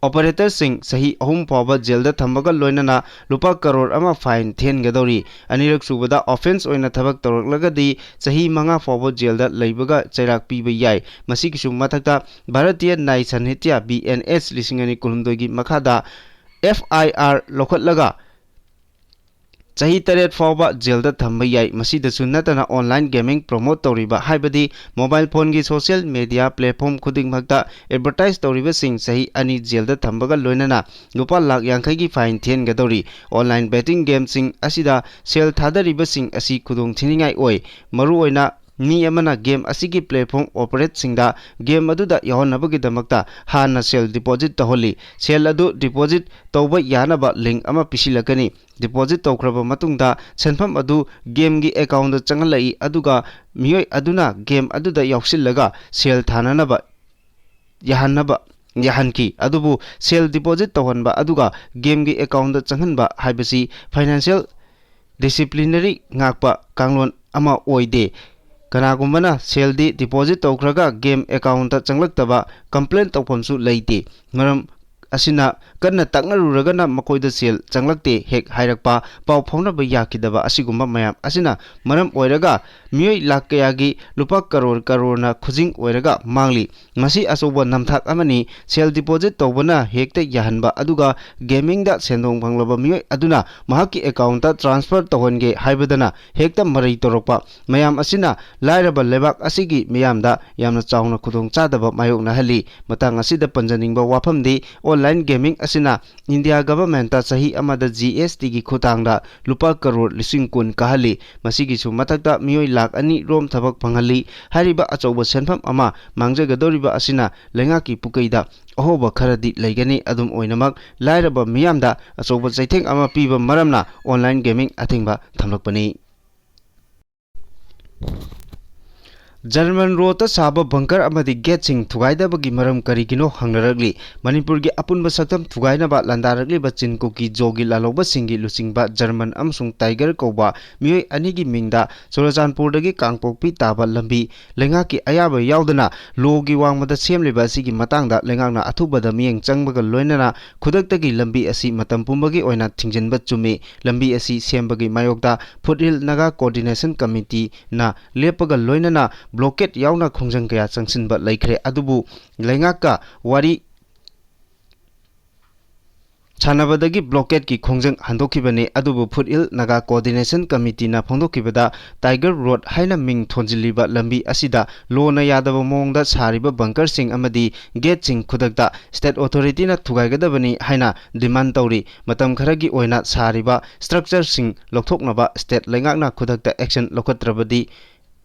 ꯑꯣꯄꯔꯦꯇꯔꯁꯤꯡ ꯆꯍꯤ ꯑꯍꯨꯝ ꯐꯥꯎꯕ ꯖꯦꯜꯗ ꯊꯝꯕꯒ ꯂꯣꯏꯅꯅ ꯂꯨꯄꯥ ꯀꯔꯣꯔ ꯑꯃ ꯐꯥꯏꯟ ꯊꯤꯍꯟꯒꯗꯧꯔꯤ꯫ ꯑꯅꯤꯔꯛ ꯁꯨꯕꯗ ꯑꯣꯐꯦꯟꯁ ꯑꯣꯏꯅ ꯊꯕꯛ ꯇꯧꯔꯛꯂꯒꯗꯤ ꯆꯍꯤ ꯃꯉꯥ ꯐꯥꯎꯕ ꯖꯦꯜꯗ ꯂꯩꯕꯒ ꯆꯩꯔꯥꯛ ꯄꯤꯕ ꯌꯥꯏ꯫ ꯃꯁꯤꯒꯤꯁꯨ ꯃꯊꯛꯇ, ꯚꯥꯔꯇꯤꯌ ꯅ꯭ꯌꯥꯌ ꯁꯥꯍꯤꯇ꯭ꯌ, ꯕꯤ ꯑꯦꯟ ꯑꯦꯁ, ꯂꯤꯁꯤꯡ ꯑꯅꯤ ꯀꯨꯟꯍꯨꯝꯗꯣꯏꯒꯤ ꯃꯈꯥꯗ ꯑꯦꯐ ꯑꯥꯏ ꯑꯥꯔ ꯂꯧꯈꯠꯂꯒ ꯆꯍꯤ ꯇꯔꯦꯠ ꯐꯥꯎꯕ ꯖꯦꯜꯗ ꯊꯝꯕ ꯌꯥꯏ꯫ ꯃꯁꯤꯗꯁꯨ ꯅꯠꯇꯅ, ꯑꯣꯟꯂꯥꯏꯟ ꯒꯦꯝꯕꯤꯡ ꯄ꯭ꯔꯣꯃꯣꯠ ꯇꯧꯔꯤꯕ, ꯍꯥꯏꯕꯗꯤ ꯃꯣꯕꯥꯏꯜ ꯐꯣꯟꯒꯤ ꯁꯣꯁꯤꯌꯦꯜ ꯃꯤꯗꯤꯌꯥ ꯄ꯭ꯂꯦꯠꯐꯣꯔꯝ ꯈꯨꯗꯤꯡꯃꯛꯇ ꯑꯦꯗꯚꯔꯇꯥꯏꯖ ꯇꯧꯔꯤꯕꯁꯤꯡ ꯆꯍꯤ ꯑꯅꯤ ꯖꯦꯜꯗ ꯊꯝꯕꯒ ꯂꯣꯏꯅꯅ ꯂꯨꯄꯥ ꯂꯥꯈ ꯌꯥꯡꯈꯩꯒꯤ ꯐꯥꯏꯟ ꯊꯤꯍꯟꯒꯗꯧꯔꯤ꯫ ꯑꯣꯟꯂꯥꯏꯟ ꯕꯦꯇꯤꯡ ꯒꯦꯝꯁꯤꯡ ꯑꯁꯤꯗ ꯁꯦꯜ ꯊꯥꯗꯔꯤꯕꯁꯤꯡ ꯑꯁꯤ ꯈꯨꯗꯣꯡ ꯊꯤꯅꯤꯡꯉꯥꯏ ꯑꯣꯏ꯫ ꯃꯔꯨꯑꯣꯏꯅ ꯃꯤ ꯑꯃꯅ ꯒꯦꯝ ꯑꯁꯤꯒꯤ ꯄ꯭ꯂꯦꯠꯐꯣꯔꯝ ꯑꯣꯄꯔꯦꯠꯁꯤꯡꯗ ꯒꯦꯝ ꯑꯗꯨꯗ ꯌꯥꯎꯍꯟꯅꯕꯒꯤꯗꯃꯛꯇ ꯍꯥꯟꯅ ꯁꯦꯜ ꯗꯤꯄꯣꯖꯤꯠ ꯇꯧꯍꯜꯂꯤ꯫ ꯁꯦꯜ ꯑꯗꯨ ꯗꯤꯄꯣꯖꯤꯠ ꯇꯧꯕ ꯌꯥꯅꯕ ꯂꯤꯡꯛ ꯑꯃ ꯄꯤꯁꯤꯜꯂꯛꯀꯅꯤ꯫ ꯗꯤꯄꯣꯖꯤꯠ ꯇꯧꯈ꯭ꯔꯕ ꯃꯇꯨꯡꯗ, ꯁꯦꯟꯐꯝ ꯑꯗꯨ ꯒꯦꯝꯒꯤ ꯑꯦꯀꯥꯎꯟꯗ ꯆꯪꯍꯜꯂꯛꯏ, ꯑꯗꯨꯒ ꯃꯤꯑꯣꯏ ꯑꯗꯨꯅ ꯒꯦꯝ ꯑꯗꯨꯗ ꯌꯥꯎꯁꯤꯜꯂꯒ ꯁꯦꯜ ꯊꯥꯅꯅꯕ ꯌꯥꯍꯟꯅꯕ ꯌꯥꯍꯟꯈꯤ꯫ ꯑꯗꯨꯕꯨ ꯁꯦꯜ ꯗꯤꯄꯣꯖꯤꯠ ꯇꯧꯍꯟꯕ ꯑꯗꯨꯒ ꯒꯦꯝꯒꯤ ꯑꯦꯀꯥꯎꯟꯗ ꯆꯪꯍꯟꯕ ꯍꯥꯏꯕꯁꯤ ꯐꯥꯏꯅꯥꯟꯁꯤꯌꯦꯜ ꯗꯤꯁꯤꯄ꯭ꯂꯤꯅꯔꯤ ꯉꯥꯛꯄ ꯀꯥꯡꯂꯣꯟ ꯑꯃ ꯑꯣꯏꯗꯦ꯫ ꯀꯅꯥꯒꯨꯝꯕꯅ ꯁꯦꯜꯗꯤ ꯗꯤꯄꯣꯖꯤꯠ ꯇꯧꯈ꯭ꯔꯒ ꯒꯦꯝ ꯑꯦꯀꯥꯎꯟꯇ ꯆꯪꯂꯛꯇꯕ ꯀꯝꯄ꯭ꯂꯦꯟ ꯇꯧꯐꯝꯁꯨ ꯂꯩꯇꯦ꯫ ꯃꯔꯝ ꯑꯁꯤꯅ ꯀꯟꯅ ꯇꯛꯅꯔꯨꯔꯒꯅ ꯃꯈꯣꯏꯗ ꯁꯦꯜ ꯆꯪꯂꯛꯇꯦ ꯍꯦꯛ ꯍꯥꯏꯔꯛꯄ, ꯄꯥꯎ ꯐꯥꯎꯅꯕ ꯌꯥꯈꯤꯗꯕ ꯑꯁꯤꯒꯨꯝꯕ ꯃꯌꯥꯝ ꯑꯁꯤꯅ ꯃꯔꯝ ꯑꯣꯏꯔꯒ ꯃꯤꯑꯣꯏ ꯂꯥꯈ ꯀꯌꯥꯒꯤ ꯂꯨꯄꯥ ꯀꯔꯣꯔ ꯀꯔꯣꯔꯅ ꯈꯨꯖꯤꯡ ꯑꯣꯏꯔꯒ ꯃꯥꯡꯂꯤ꯫ ꯃꯁꯤ ꯑꯆꯧꯕ ꯅꯝꯊꯥꯛ ꯑꯃꯅꯤ꯫ ꯁꯦꯜ ꯗꯤꯄꯣꯖꯤꯠ ꯇꯧꯕꯅ ꯍꯦꯛꯇ ꯌꯥꯍꯟꯕ ꯑꯗꯨꯒ ꯒꯦꯃꯤꯡꯗ ꯁꯦꯟꯗꯣꯡ ꯐꯪꯂꯕ ꯃꯤꯑꯣꯏ ꯑꯗꯨꯅ ꯃꯍꯥꯛꯀꯤ ꯑꯦꯀꯥꯎꯟꯇ ꯇ꯭ꯔꯥꯟꯁꯐꯔ ꯇꯧꯍꯟꯒꯦ ꯍꯥꯏꯕꯗꯅ ꯍꯦꯛꯇ ꯃꯔꯩ ꯇꯧꯔꯛꯄ꯫ ꯃꯌꯥꯝ ꯑꯁꯤꯅ ꯂꯥꯏꯔꯕ ꯂꯩꯕꯥꯛ ꯑꯁꯤꯒꯤ ꯃꯤꯌꯥꯝꯗ ꯌꯥꯝꯅ ꯆꯥꯎꯅ ꯈꯨꯗꯣꯡꯆꯥꯗꯕ ꯃꯥꯌꯣꯛꯅꯍꯜꯂꯤ꯫ ꯃꯇꯥꯡ ꯑꯁꯤꯗ ꯄꯟꯖꯅꯤꯡꯕ ꯋꯥꯐꯝꯗꯤ, ꯑꯣꯟꯂꯥꯏꯟ ꯒꯦꯃꯤꯡ ꯑꯁꯤꯅ ꯏꯟꯗꯤꯌꯥ ꯒꯚꯔꯟꯃꯦꯟꯠꯇ ꯆꯍꯤ ꯑꯃꯗ ꯖꯤ ꯑꯦꯁ ꯇꯤꯒꯤ ꯈꯨꯠꯊꯥꯡꯗ ꯂꯨꯄꯥ ꯀꯔꯣꯔ ꯂꯤꯁꯤꯡ ꯀꯨꯟ ꯀꯥꯍꯜꯂꯤ꯫ ꯃꯁꯤꯒꯤꯁꯨ ꯃꯊꯛꯇ ꯃꯤꯑꯣꯏ ꯂꯥꯈ ꯑꯅꯤ ꯔꯣꯝ ꯊꯕꯛ ꯐꯪꯍꯜꯂꯤ꯫ ꯍꯥꯏꯔꯤꯕ ꯑꯆꯧꯕ ꯁꯦꯟꯐꯝ ꯑꯃ ꯃꯥꯡꯖꯒꯗꯧꯔꯤꯕ ꯑꯁꯤꯅ ꯂꯩꯉꯥꯛꯀꯤ ꯄꯨꯀꯩꯗ ꯑꯍꯣꯕ ꯈꯔꯗꯤ ꯂꯩꯒꯅꯤ꯫ ꯑꯗꯨꯝ ꯑꯣꯏꯅꯃꯛ, ꯂꯥꯏꯔꯕ ꯃꯤꯌꯥꯝꯗ ꯑꯆꯧꯕ ꯆꯩꯊꯦꯡ ꯑꯃ ꯄꯤꯕ ꯃꯔꯝꯅ ꯑꯣꯟꯂꯥꯏꯟ ꯒꯦꯃꯤꯡ ꯑꯊꯤꯡꯕ ꯊꯝꯂꯛꯄꯅꯤ꯫ ꯖꯔꯃꯟ ꯔꯣꯗꯇ ꯁꯥꯕ ꯕꯪꯀꯔ ꯑꯃꯗꯤ ꯒꯦꯠꯁꯤꯡ ꯊꯨꯒꯥꯏꯗꯕꯒꯤ ꯃꯔꯝ ꯀꯔꯤꯒꯤꯅꯣ ꯍꯪꯅꯔꯛꯂꯤ꯫ ꯃꯅꯤꯄꯨꯔꯒꯤ ꯑꯄꯨꯟꯕ ꯁꯛꯇꯝ ꯊꯨꯒꯥꯏꯅꯕ ꯂꯥꯟꯗꯥꯔꯛꯂꯤꯕ ꯆꯤꯟ ꯀꯨꯀꯤ ꯖꯣꯒꯤ ꯂꯥꯜꯍꯧꯕꯁꯤꯡꯒꯤ ꯂꯨꯆꯤꯡꯕ ꯖꯔꯃꯟ ꯑꯃꯁꯨꯡ ꯇꯥꯏꯒꯔ ꯀꯧꯕ ꯃꯤꯑꯣꯏ ꯑꯅꯤꯒꯤ ꯃꯤꯡꯗ ꯆꯨꯔꯆꯥꯟꯄꯨꯔꯗꯒꯤ ꯀꯥꯡꯄꯣꯛꯄꯤ ꯇꯥꯕ ꯂꯝꯕꯤ ꯂꯩꯉꯥꯛꯀꯤ ꯑꯌꯥꯕ ꯌꯥꯎꯗꯅ ꯂꯣꯒꯤ ꯋꯥꯡꯃꯗ ꯁꯦꯝꯂꯤꯕ ꯑꯁꯤꯒꯤ ꯃꯇꯥꯡꯗ ꯂꯩꯉꯥꯛꯅ ꯑꯊꯨꯕꯗ ꯃꯤꯠꯌꯦꯡ ꯆꯪꯕꯒ ꯂꯣꯏꯅꯅ ꯈꯨꯗꯛꯇꯒꯤ ꯂꯝꯕꯤ ꯑꯁꯤ ꯃꯇꯝ ꯄꯨꯝꯕꯒꯤ ꯑꯣꯏꯅ ꯊꯤꯡꯖꯤꯟꯕ ꯆꯨꯝꯃꯤ꯫ ꯂꯝꯕꯤ ꯑꯁꯤ ꯁꯦꯝꯕꯒꯤ ꯃꯥꯌꯣꯛꯇ ꯐꯨꯠꯍꯤꯜ ꯅꯥꯒꯥ ꯀꯣꯑꯣꯔꯗꯤꯅꯦꯁꯟ ꯀꯃꯤꯇꯤꯅ ꯂꯦꯞꯄꯒ ꯂꯣꯏꯅꯅ ꯕ꯭ꯂꯣꯀꯦꯠ ꯌꯥꯎꯅ ꯈꯣꯡꯖꯪ ꯀꯌꯥ ꯆꯪꯁꯤꯟꯕ ꯂꯩꯈ꯭ꯔꯦ꯫ ꯑꯗꯨꯕꯨ ꯂꯩꯉꯥꯛꯀ ꯋꯥꯔꯤ ꯁꯥꯟꯅꯕꯗꯒꯤ ꯕ꯭ꯂꯣꯀꯦꯠꯀꯤ ꯈꯣꯡꯖꯪ ꯍꯟꯗꯣꯛꯈꯤꯕꯅꯤ꯫ ꯑꯗꯨꯕꯨ ꯐꯨꯠꯍꯤꯜ ꯅꯥꯒꯥ ꯀꯣꯑꯣꯔꯗꯤꯅꯦꯁꯟ ꯀꯃꯤꯇꯤꯅ ꯐꯣꯡꯗꯣꯛꯈꯤꯕꯗ ꯇꯥꯏꯒꯔ ꯔꯣꯗ ꯍꯥꯏꯅ ꯃꯤꯡ ꯊꯣꯟꯖꯤꯜꯂꯤꯕ ꯂꯝꯕꯤ ꯑꯁꯤꯗ ꯂꯣꯅ ꯌꯥꯗꯕ ꯃꯑꯣꯡꯗ ꯁꯥꯔꯤꯕ ꯕꯪꯀꯔꯁꯤꯡ ꯑꯃꯗꯤ ꯒꯦꯠꯁꯤꯡ ꯈꯨꯗꯛꯇ ꯁ꯭ꯇꯦꯠ ꯑꯣꯊꯣꯔꯤꯇꯤꯅ ꯊꯨꯒꯥꯏꯒꯗꯕꯅꯤ ꯍꯥꯏꯅ ꯗꯤꯃꯥꯟ ꯇꯧꯔꯤ꯫ ꯃꯇꯝ ꯈꯔꯒꯤ ꯑꯣꯏꯅ ꯁꯥꯔꯤꯕ ꯁ꯭ꯇ꯭ꯔꯛꯆꯔꯁꯤꯡ ꯂꯧꯊꯣꯛꯅꯕ ꯁ꯭ꯇꯦꯠ ꯂꯩꯉꯥꯛꯅ ꯈꯨꯗꯛꯇ ꯑꯦꯛꯁꯟ ꯂꯧꯈꯠꯇ꯭ꯔꯕꯗꯤ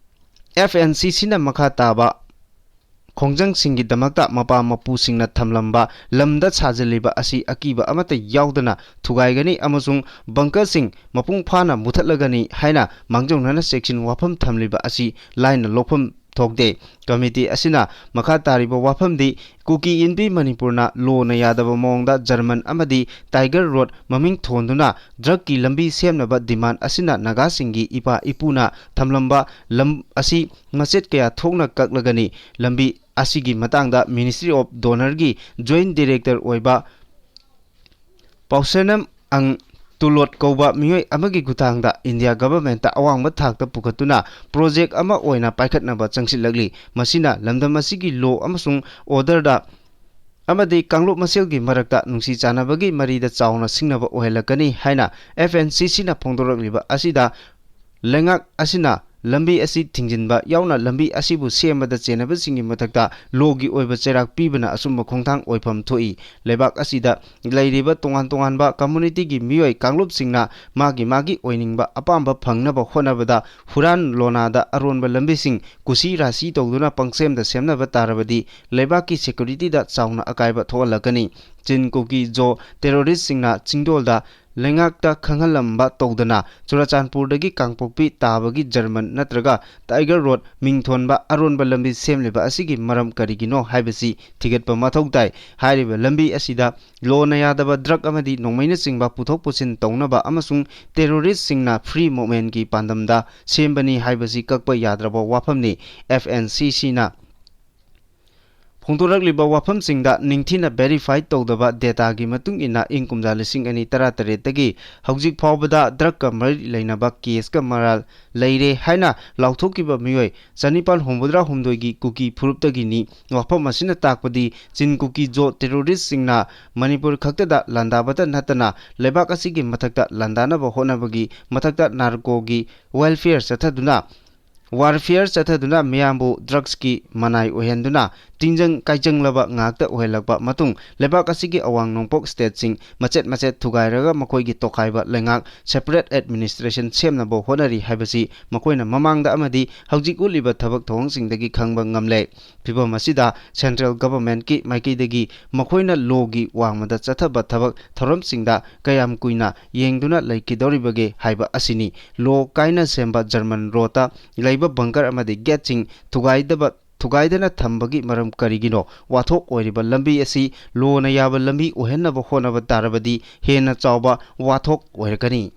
ꯑꯦꯐ ꯑꯦꯟ ꯁꯤ ꯁꯤꯅ ꯃꯈꯥ ꯇꯥꯕ ꯈꯣꯡꯖꯪꯁꯤꯡꯒꯤꯗꯃꯛꯇ ꯃꯄꯥ ꯃꯄꯨꯁꯤꯡꯅ ꯊꯝꯂꯝꯕ ꯂꯝꯗ ꯁꯥꯖꯤꯜꯂꯤꯕ ꯑꯁꯤ ꯑꯀꯤꯕ ꯑꯃꯠꯇ ꯌꯥꯎꯗꯅ ꯊꯨꯒꯥꯏꯒꯅꯤ ꯑꯃꯁꯨꯡ ꯕꯪꯀꯔꯁꯤꯡ ꯃꯄꯨꯡ ꯐꯥꯅ ꯃꯨꯊꯠꯂꯒꯅꯤ ꯍꯥꯏꯅ ꯃꯥꯡꯖꯧꯅꯅ ꯆꯦꯛꯁꯤꯟ ꯋꯥꯐꯝ ꯊꯝꯂꯤꯕ ꯑꯁꯤ ꯂꯥꯏꯅ ꯂꯧꯐꯝ ꯊꯣꯛꯇꯦ꯫ ꯀꯃꯤꯇꯤ ꯑꯁꯤꯅ ꯃꯈꯥ ꯇꯥꯔꯤꯕ ꯋꯥꯐꯝꯗꯤ ꯀꯨꯀꯤ ꯏꯟꯄꯤ ꯃꯅꯤꯄꯨꯔꯅ ꯂꯣꯅ ꯌꯥꯗꯕ ꯃꯑꯣꯡꯗ ꯖꯔꯃꯟ ꯑꯃꯗꯤ ꯇꯥꯏꯒꯔ ꯔꯣꯗ ꯃꯃꯤꯡ ꯊꯣꯟꯗꯨꯅ ꯗ꯭ꯔꯒꯀꯤ ꯂꯝꯕꯤ ꯁꯦꯝꯅꯕ ꯗꯤꯃꯥꯟ ꯑꯁꯤꯅ ꯅꯥꯒꯥꯁꯤꯡꯒꯤ ꯏꯄꯥ ꯏꯄꯨꯅ ꯊꯝꯂꯝꯕ ꯂꯝ ꯑꯁꯤ ꯃꯆꯦꯠ ꯀꯌꯥ ꯊꯣꯛꯅ ꯀꯛꯂꯒꯅꯤ꯫ ꯂꯝꯕꯤ ꯑꯁꯤꯒꯤ ꯃꯇꯥꯡꯗ Ministry of Donorꯒꯤ Joint Director ꯑꯣꯏꯕ ꯄꯥꯎꯁꯦꯅꯝ ꯑꯪ ꯇꯨꯂꯣꯠ ꯀꯧꯕ ꯃꯤꯑꯣꯏ ꯑꯃꯒꯤ ꯈꯨꯠꯊꯥꯡꯗ ꯏꯟꯗꯤꯌꯥ ꯒꯚꯔꯟꯃꯦꯟꯠꯇ ꯑꯋꯥꯡꯕ ꯊꯥꯛꯇ ꯄꯨꯈꯠꯇꯨꯅ ꯄ꯭ꯔꯣꯖꯦꯛ ꯑꯃ ꯑꯣꯏꯅ ꯄꯥꯏꯈꯠꯅꯕ ꯆꯪꯁꯤꯜꯂꯛꯂꯤ꯫ ꯃꯁꯤꯅ ꯂꯝꯗꯝ ꯑꯁꯤꯒꯤ ꯂꯣ ꯑꯃꯁꯨꯡ ꯑꯣꯔꯗꯔꯗ ꯑꯃꯗꯤ ꯀꯥꯡꯂꯨꯞ ꯃꯁꯦꯜꯒꯤ ꯃꯔꯛꯇ ꯅꯨꯡꯁꯤ ꯆꯥꯟꯅꯕꯒꯤ ꯃꯔꯤꯗ ꯆꯥꯎꯅ ꯁꯤꯡꯅꯕ ꯑꯣꯏꯍꯜꯂꯛꯀꯅꯤ ꯍꯥꯏꯅ FNCCꯅ ꯐꯣꯡꯗꯣꯔꯛꯂꯤꯕ ꯑꯁꯤꯗ ꯂꯩꯉꯥꯛ ꯑꯁꯤꯅ ꯂꯝꯕꯤ ꯑꯁꯤ ꯊꯤꯡꯖꯤꯟꯕ ꯌꯥꯎꯅ ꯂꯝꯕꯤ ꯑꯁꯤꯕꯨ ꯁꯦꯝꯕꯗ ꯆꯦꯟꯅꯕꯁꯤꯡꯒꯤ ꯃꯊꯛꯇ ꯂꯣꯒꯤ ꯑꯣꯏꯕ ꯆꯩꯔꯥꯛ ꯄꯤꯕꯅ ꯑꯆꯨꯝꯕ ꯈꯣꯡꯊꯥꯡ ꯑꯣꯏꯐꯝ ꯊꯣꯛꯏ꯫ ꯂꯩꯕꯥꯛ ꯑꯁꯤꯗ ꯂꯩꯔꯤꯕ ꯇꯣꯉꯥꯟ ꯇꯣꯉꯥꯟꯕ ꯀꯝꯃꯨꯅꯤꯇꯤꯒꯤ ꯃꯤꯑꯣꯏ ꯀꯥꯡꯂꯨꯞꯁꯤꯡꯅ ꯃꯥꯒꯤ ꯃꯥꯒꯤ ꯑꯣꯏꯅꯤꯡꯕ ꯑꯄꯥꯝꯕ ꯐꯪꯅꯕ ꯍꯣꯠꯅꯕꯗ ꯍꯨꯔꯥꯟ ꯂꯣꯅꯥꯗ ꯑꯔꯣꯟꯕ ꯂꯝꯕꯤꯁꯤꯡ ꯀꯨꯁꯤ ꯔꯥꯁꯤ ꯇꯧꯗꯨꯅ ꯄꯪꯁꯦꯝꯗ ꯁꯦꯝꯅꯕ ꯇꯥꯔꯕꯗꯤ ꯂꯩꯕꯥꯛꯀꯤ ꯁꯦꯀ꯭ꯌꯨꯔꯤꯇꯤꯗ ꯆꯥꯎꯅ ꯑꯀꯥꯏꯕ ꯊꯣꯛꯍꯜꯂꯛꯀꯅꯤ꯫ ꯆꯤꯟ ꯀꯨꯀꯤ ꯖꯣ ꯇꯦꯔꯣꯔꯤꯁꯁꯤꯡꯅ ꯆꯤꯡꯗꯣꯜꯗ ꯂꯩꯉꯥꯛꯇ ꯈꯪꯍꯜꯂꯝꯕ ꯇꯧꯗꯅ ꯆꯨꯔꯥꯆꯥꯟꯄꯨꯔꯗꯒꯤ ꯀꯥꯡꯄꯣꯛꯄꯤ ꯇꯥꯕꯒꯤ ꯖꯔꯃꯟ ꯅꯠꯇ꯭ꯔꯒ ꯇꯥꯏꯒꯔ ꯔꯣꯗ ꯃꯤꯡ ꯊꯣꯟꯕ ꯑꯔꯣꯟꯕ ꯂꯝꯕꯤ ꯁꯦꯝꯂꯤꯕ ꯑꯁꯤꯒꯤ ꯃꯔꯝ ꯀꯔꯤꯒꯤꯅꯣ ꯍꯥꯏꯕꯁꯤ ꯊꯤꯒꯠꯄ ꯃꯊꯧ ꯇꯥꯏ꯫ ꯍꯥꯏꯔꯤꯕ ꯂꯝꯕꯤ ꯑꯁꯤꯗ ꯂꯣꯅ ꯌꯥꯗꯕ ꯗ꯭ꯔꯒ ꯑꯃꯗꯤ ꯅꯣꯡꯃꯩꯅꯆꯤꯡꯕ ꯄꯨꯊꯣꯛ ꯄꯨꯁꯤꯟ ꯇꯧꯅꯕ ꯑꯃꯁꯨꯡ ꯇꯦꯔꯣꯔꯤꯁꯁꯤꯡꯅ ꯐ꯭ꯔꯤ ꯃꯨꯚꯃꯦꯟꯠꯀꯤ ꯄꯥꯟꯗꯝꯗ ꯁꯦꯝꯕꯅꯤ ꯍꯥꯏꯕꯁꯤ ꯀꯛꯄ ꯌꯥꯗ꯭ꯔꯕ ꯋꯥꯐꯝꯅꯤ꯫ FNCCꯅ ꯐꯣꯡꯗꯣꯔꯛꯂꯤꯕ ꯋꯥꯐꯝꯁꯤꯡꯗ ꯅꯤꯡꯊꯤꯅ ꯚꯦꯔꯤꯐꯥꯏ ꯇꯧꯗꯕ ꯗꯦꯇꯥꯒꯤ ꯃꯇꯨꯡ ꯏꯟꯅ ꯏꯪ ꯀꯨꯝꯖꯥ ꯂꯤꯁꯤꯡ ꯑꯅꯤ ꯇꯔꯥꯇꯔꯦꯠꯇꯒꯤ ꯍꯧꯖꯤꯛ ꯐꯥꯎꯕꯗ ꯗ꯭ꯔꯒꯀ ꯃꯔꯤ ꯂꯩꯅꯕ ꯀꯦꯁꯀ ꯃꯔꯥꯜ ꯂꯩꯔꯦ ꯍꯥꯏꯅ ꯂꯥꯎꯊꯣꯛꯈꯤꯕ ꯃꯤꯑꯣꯏ ꯆꯅꯤꯄꯥꯜ ꯍꯨꯝꯐꯨꯇꯔꯥ ꯍꯨꯝꯗꯣꯏꯒꯤ ꯀꯨꯀꯤ ꯐꯨꯔꯨꯞꯇꯒꯤꯅꯤ꯫ ꯋꯥꯐꯝ ꯑꯁꯤꯅ ꯇꯥꯛꯄꯗꯤ ꯆꯤꯟ ꯀꯨꯀꯤ ꯖꯣ ꯇꯦꯔꯣꯔꯤꯁꯁꯤꯡꯅ ꯃꯅꯤꯄꯨꯔ ꯈꯛꯇꯗ ꯂꯥꯟꯗꯥꯕꯇ ꯅꯠꯇꯅ ꯂꯩꯕꯥꯛ ꯑꯁꯤꯒꯤ ꯃꯊꯛꯇ ꯂꯥꯟꯗꯥꯅꯕ ꯍꯣꯠꯅꯕꯒꯤ ꯃꯊꯛꯇ ꯅꯥꯔꯀꯣꯒꯤ ꯋꯦꯜꯐꯤꯌꯔ ꯆꯠꯊꯗꯨꯅ ꯋꯥꯔꯐꯤꯌꯔ ꯆꯠꯊꯗꯨꯅ ꯃꯤꯌꯥꯝꯕꯨ ꯗ꯭ꯔꯒꯁꯀꯤ ꯃꯅꯥꯏ ꯑꯣꯏꯍꯟꯗꯨꯅ ꯇꯤꯟꯖꯪ ꯀꯥꯏꯖꯪꯂꯕ ꯉꯥꯛꯇ ꯑꯣꯏꯍꯜꯂꯛꯄ ꯃꯇꯨꯡ ꯂꯩꯕꯥꯛ ꯑꯁꯤꯒꯤ ꯑꯋꯥꯡ ꯅꯣꯡꯄꯣꯛ ꯁ꯭ꯇꯦꯠꯁꯤꯡ ꯃꯆꯦꯠ ꯃꯆꯦꯠ ꯊꯨꯒꯥꯏꯔꯒ ꯃꯈꯣꯏꯒꯤ ꯇꯣꯈꯥꯏꯕ ꯂꯩꯉꯥꯛ separate administration ꯁꯦꯝꯅꯕ ꯍꯣꯠꯅꯔꯤ ꯍꯥꯏꯕꯁꯤ ꯃꯈꯣꯏꯅ ꯃꯃꯥꯡꯗ ꯑꯃꯗꯤ ꯍꯧꯖꯤꯛ ꯎꯠꯂꯤꯕ ꯊꯕꯛ ꯊꯧꯑꯣꯡꯁꯤꯡꯗꯒꯤ ꯈꯪꯕ ꯉꯝꯂꯦ꯫ ꯐꯤꯚꯝ ꯑꯁꯤꯗ central governmentꯀꯤ ꯃꯥꯏꯀꯩꯗꯒꯤ ꯃꯈꯣꯏꯅ lawꯒꯤ ꯋꯥꯡꯃꯗ ꯆꯠꯊꯕ ꯊꯕꯛ ꯊꯧꯔꯝꯁꯤꯡꯗ ꯀꯌꯥꯝ ꯀꯨꯏꯅ ꯌꯦꯡꯗꯨꯅ ꯂꯩꯈꯤꯗꯧꯔꯤꯕꯒꯦ ꯍꯥꯏꯕ ꯑꯁꯤꯅꯤ꯫ Law ꯀꯥꯏꯅ ꯁꯦꯝꯕ German roadꯇ ꯂꯩꯕ bunker ꯑꯃꯗꯤ gateꯁꯤꯡ ꯊꯨꯒꯥꯏꯗꯕ ꯊꯨꯒꯥꯏꯗꯅ ꯊꯝꯕꯒꯤ ꯃꯔꯝ ꯀꯔꯤꯒꯤꯅꯣ? ꯋꯥꯊꯣꯛ ꯑꯣꯏꯔꯤꯕ ꯂꯝꯕꯤ ꯑꯁꯤ lawꯅ ꯌꯥꯕ ꯂꯝꯕꯤ ꯑꯣꯏꯍꯟꯅꯕ ꯍꯣꯠꯅꯕ ꯇꯥꯔꯕꯗꯤ ꯍꯦꯟꯅ ꯆꯥꯎꯕ ꯋꯥꯊꯣꯛ ꯑꯣꯏꯔꯛꯀꯅꯤ꯫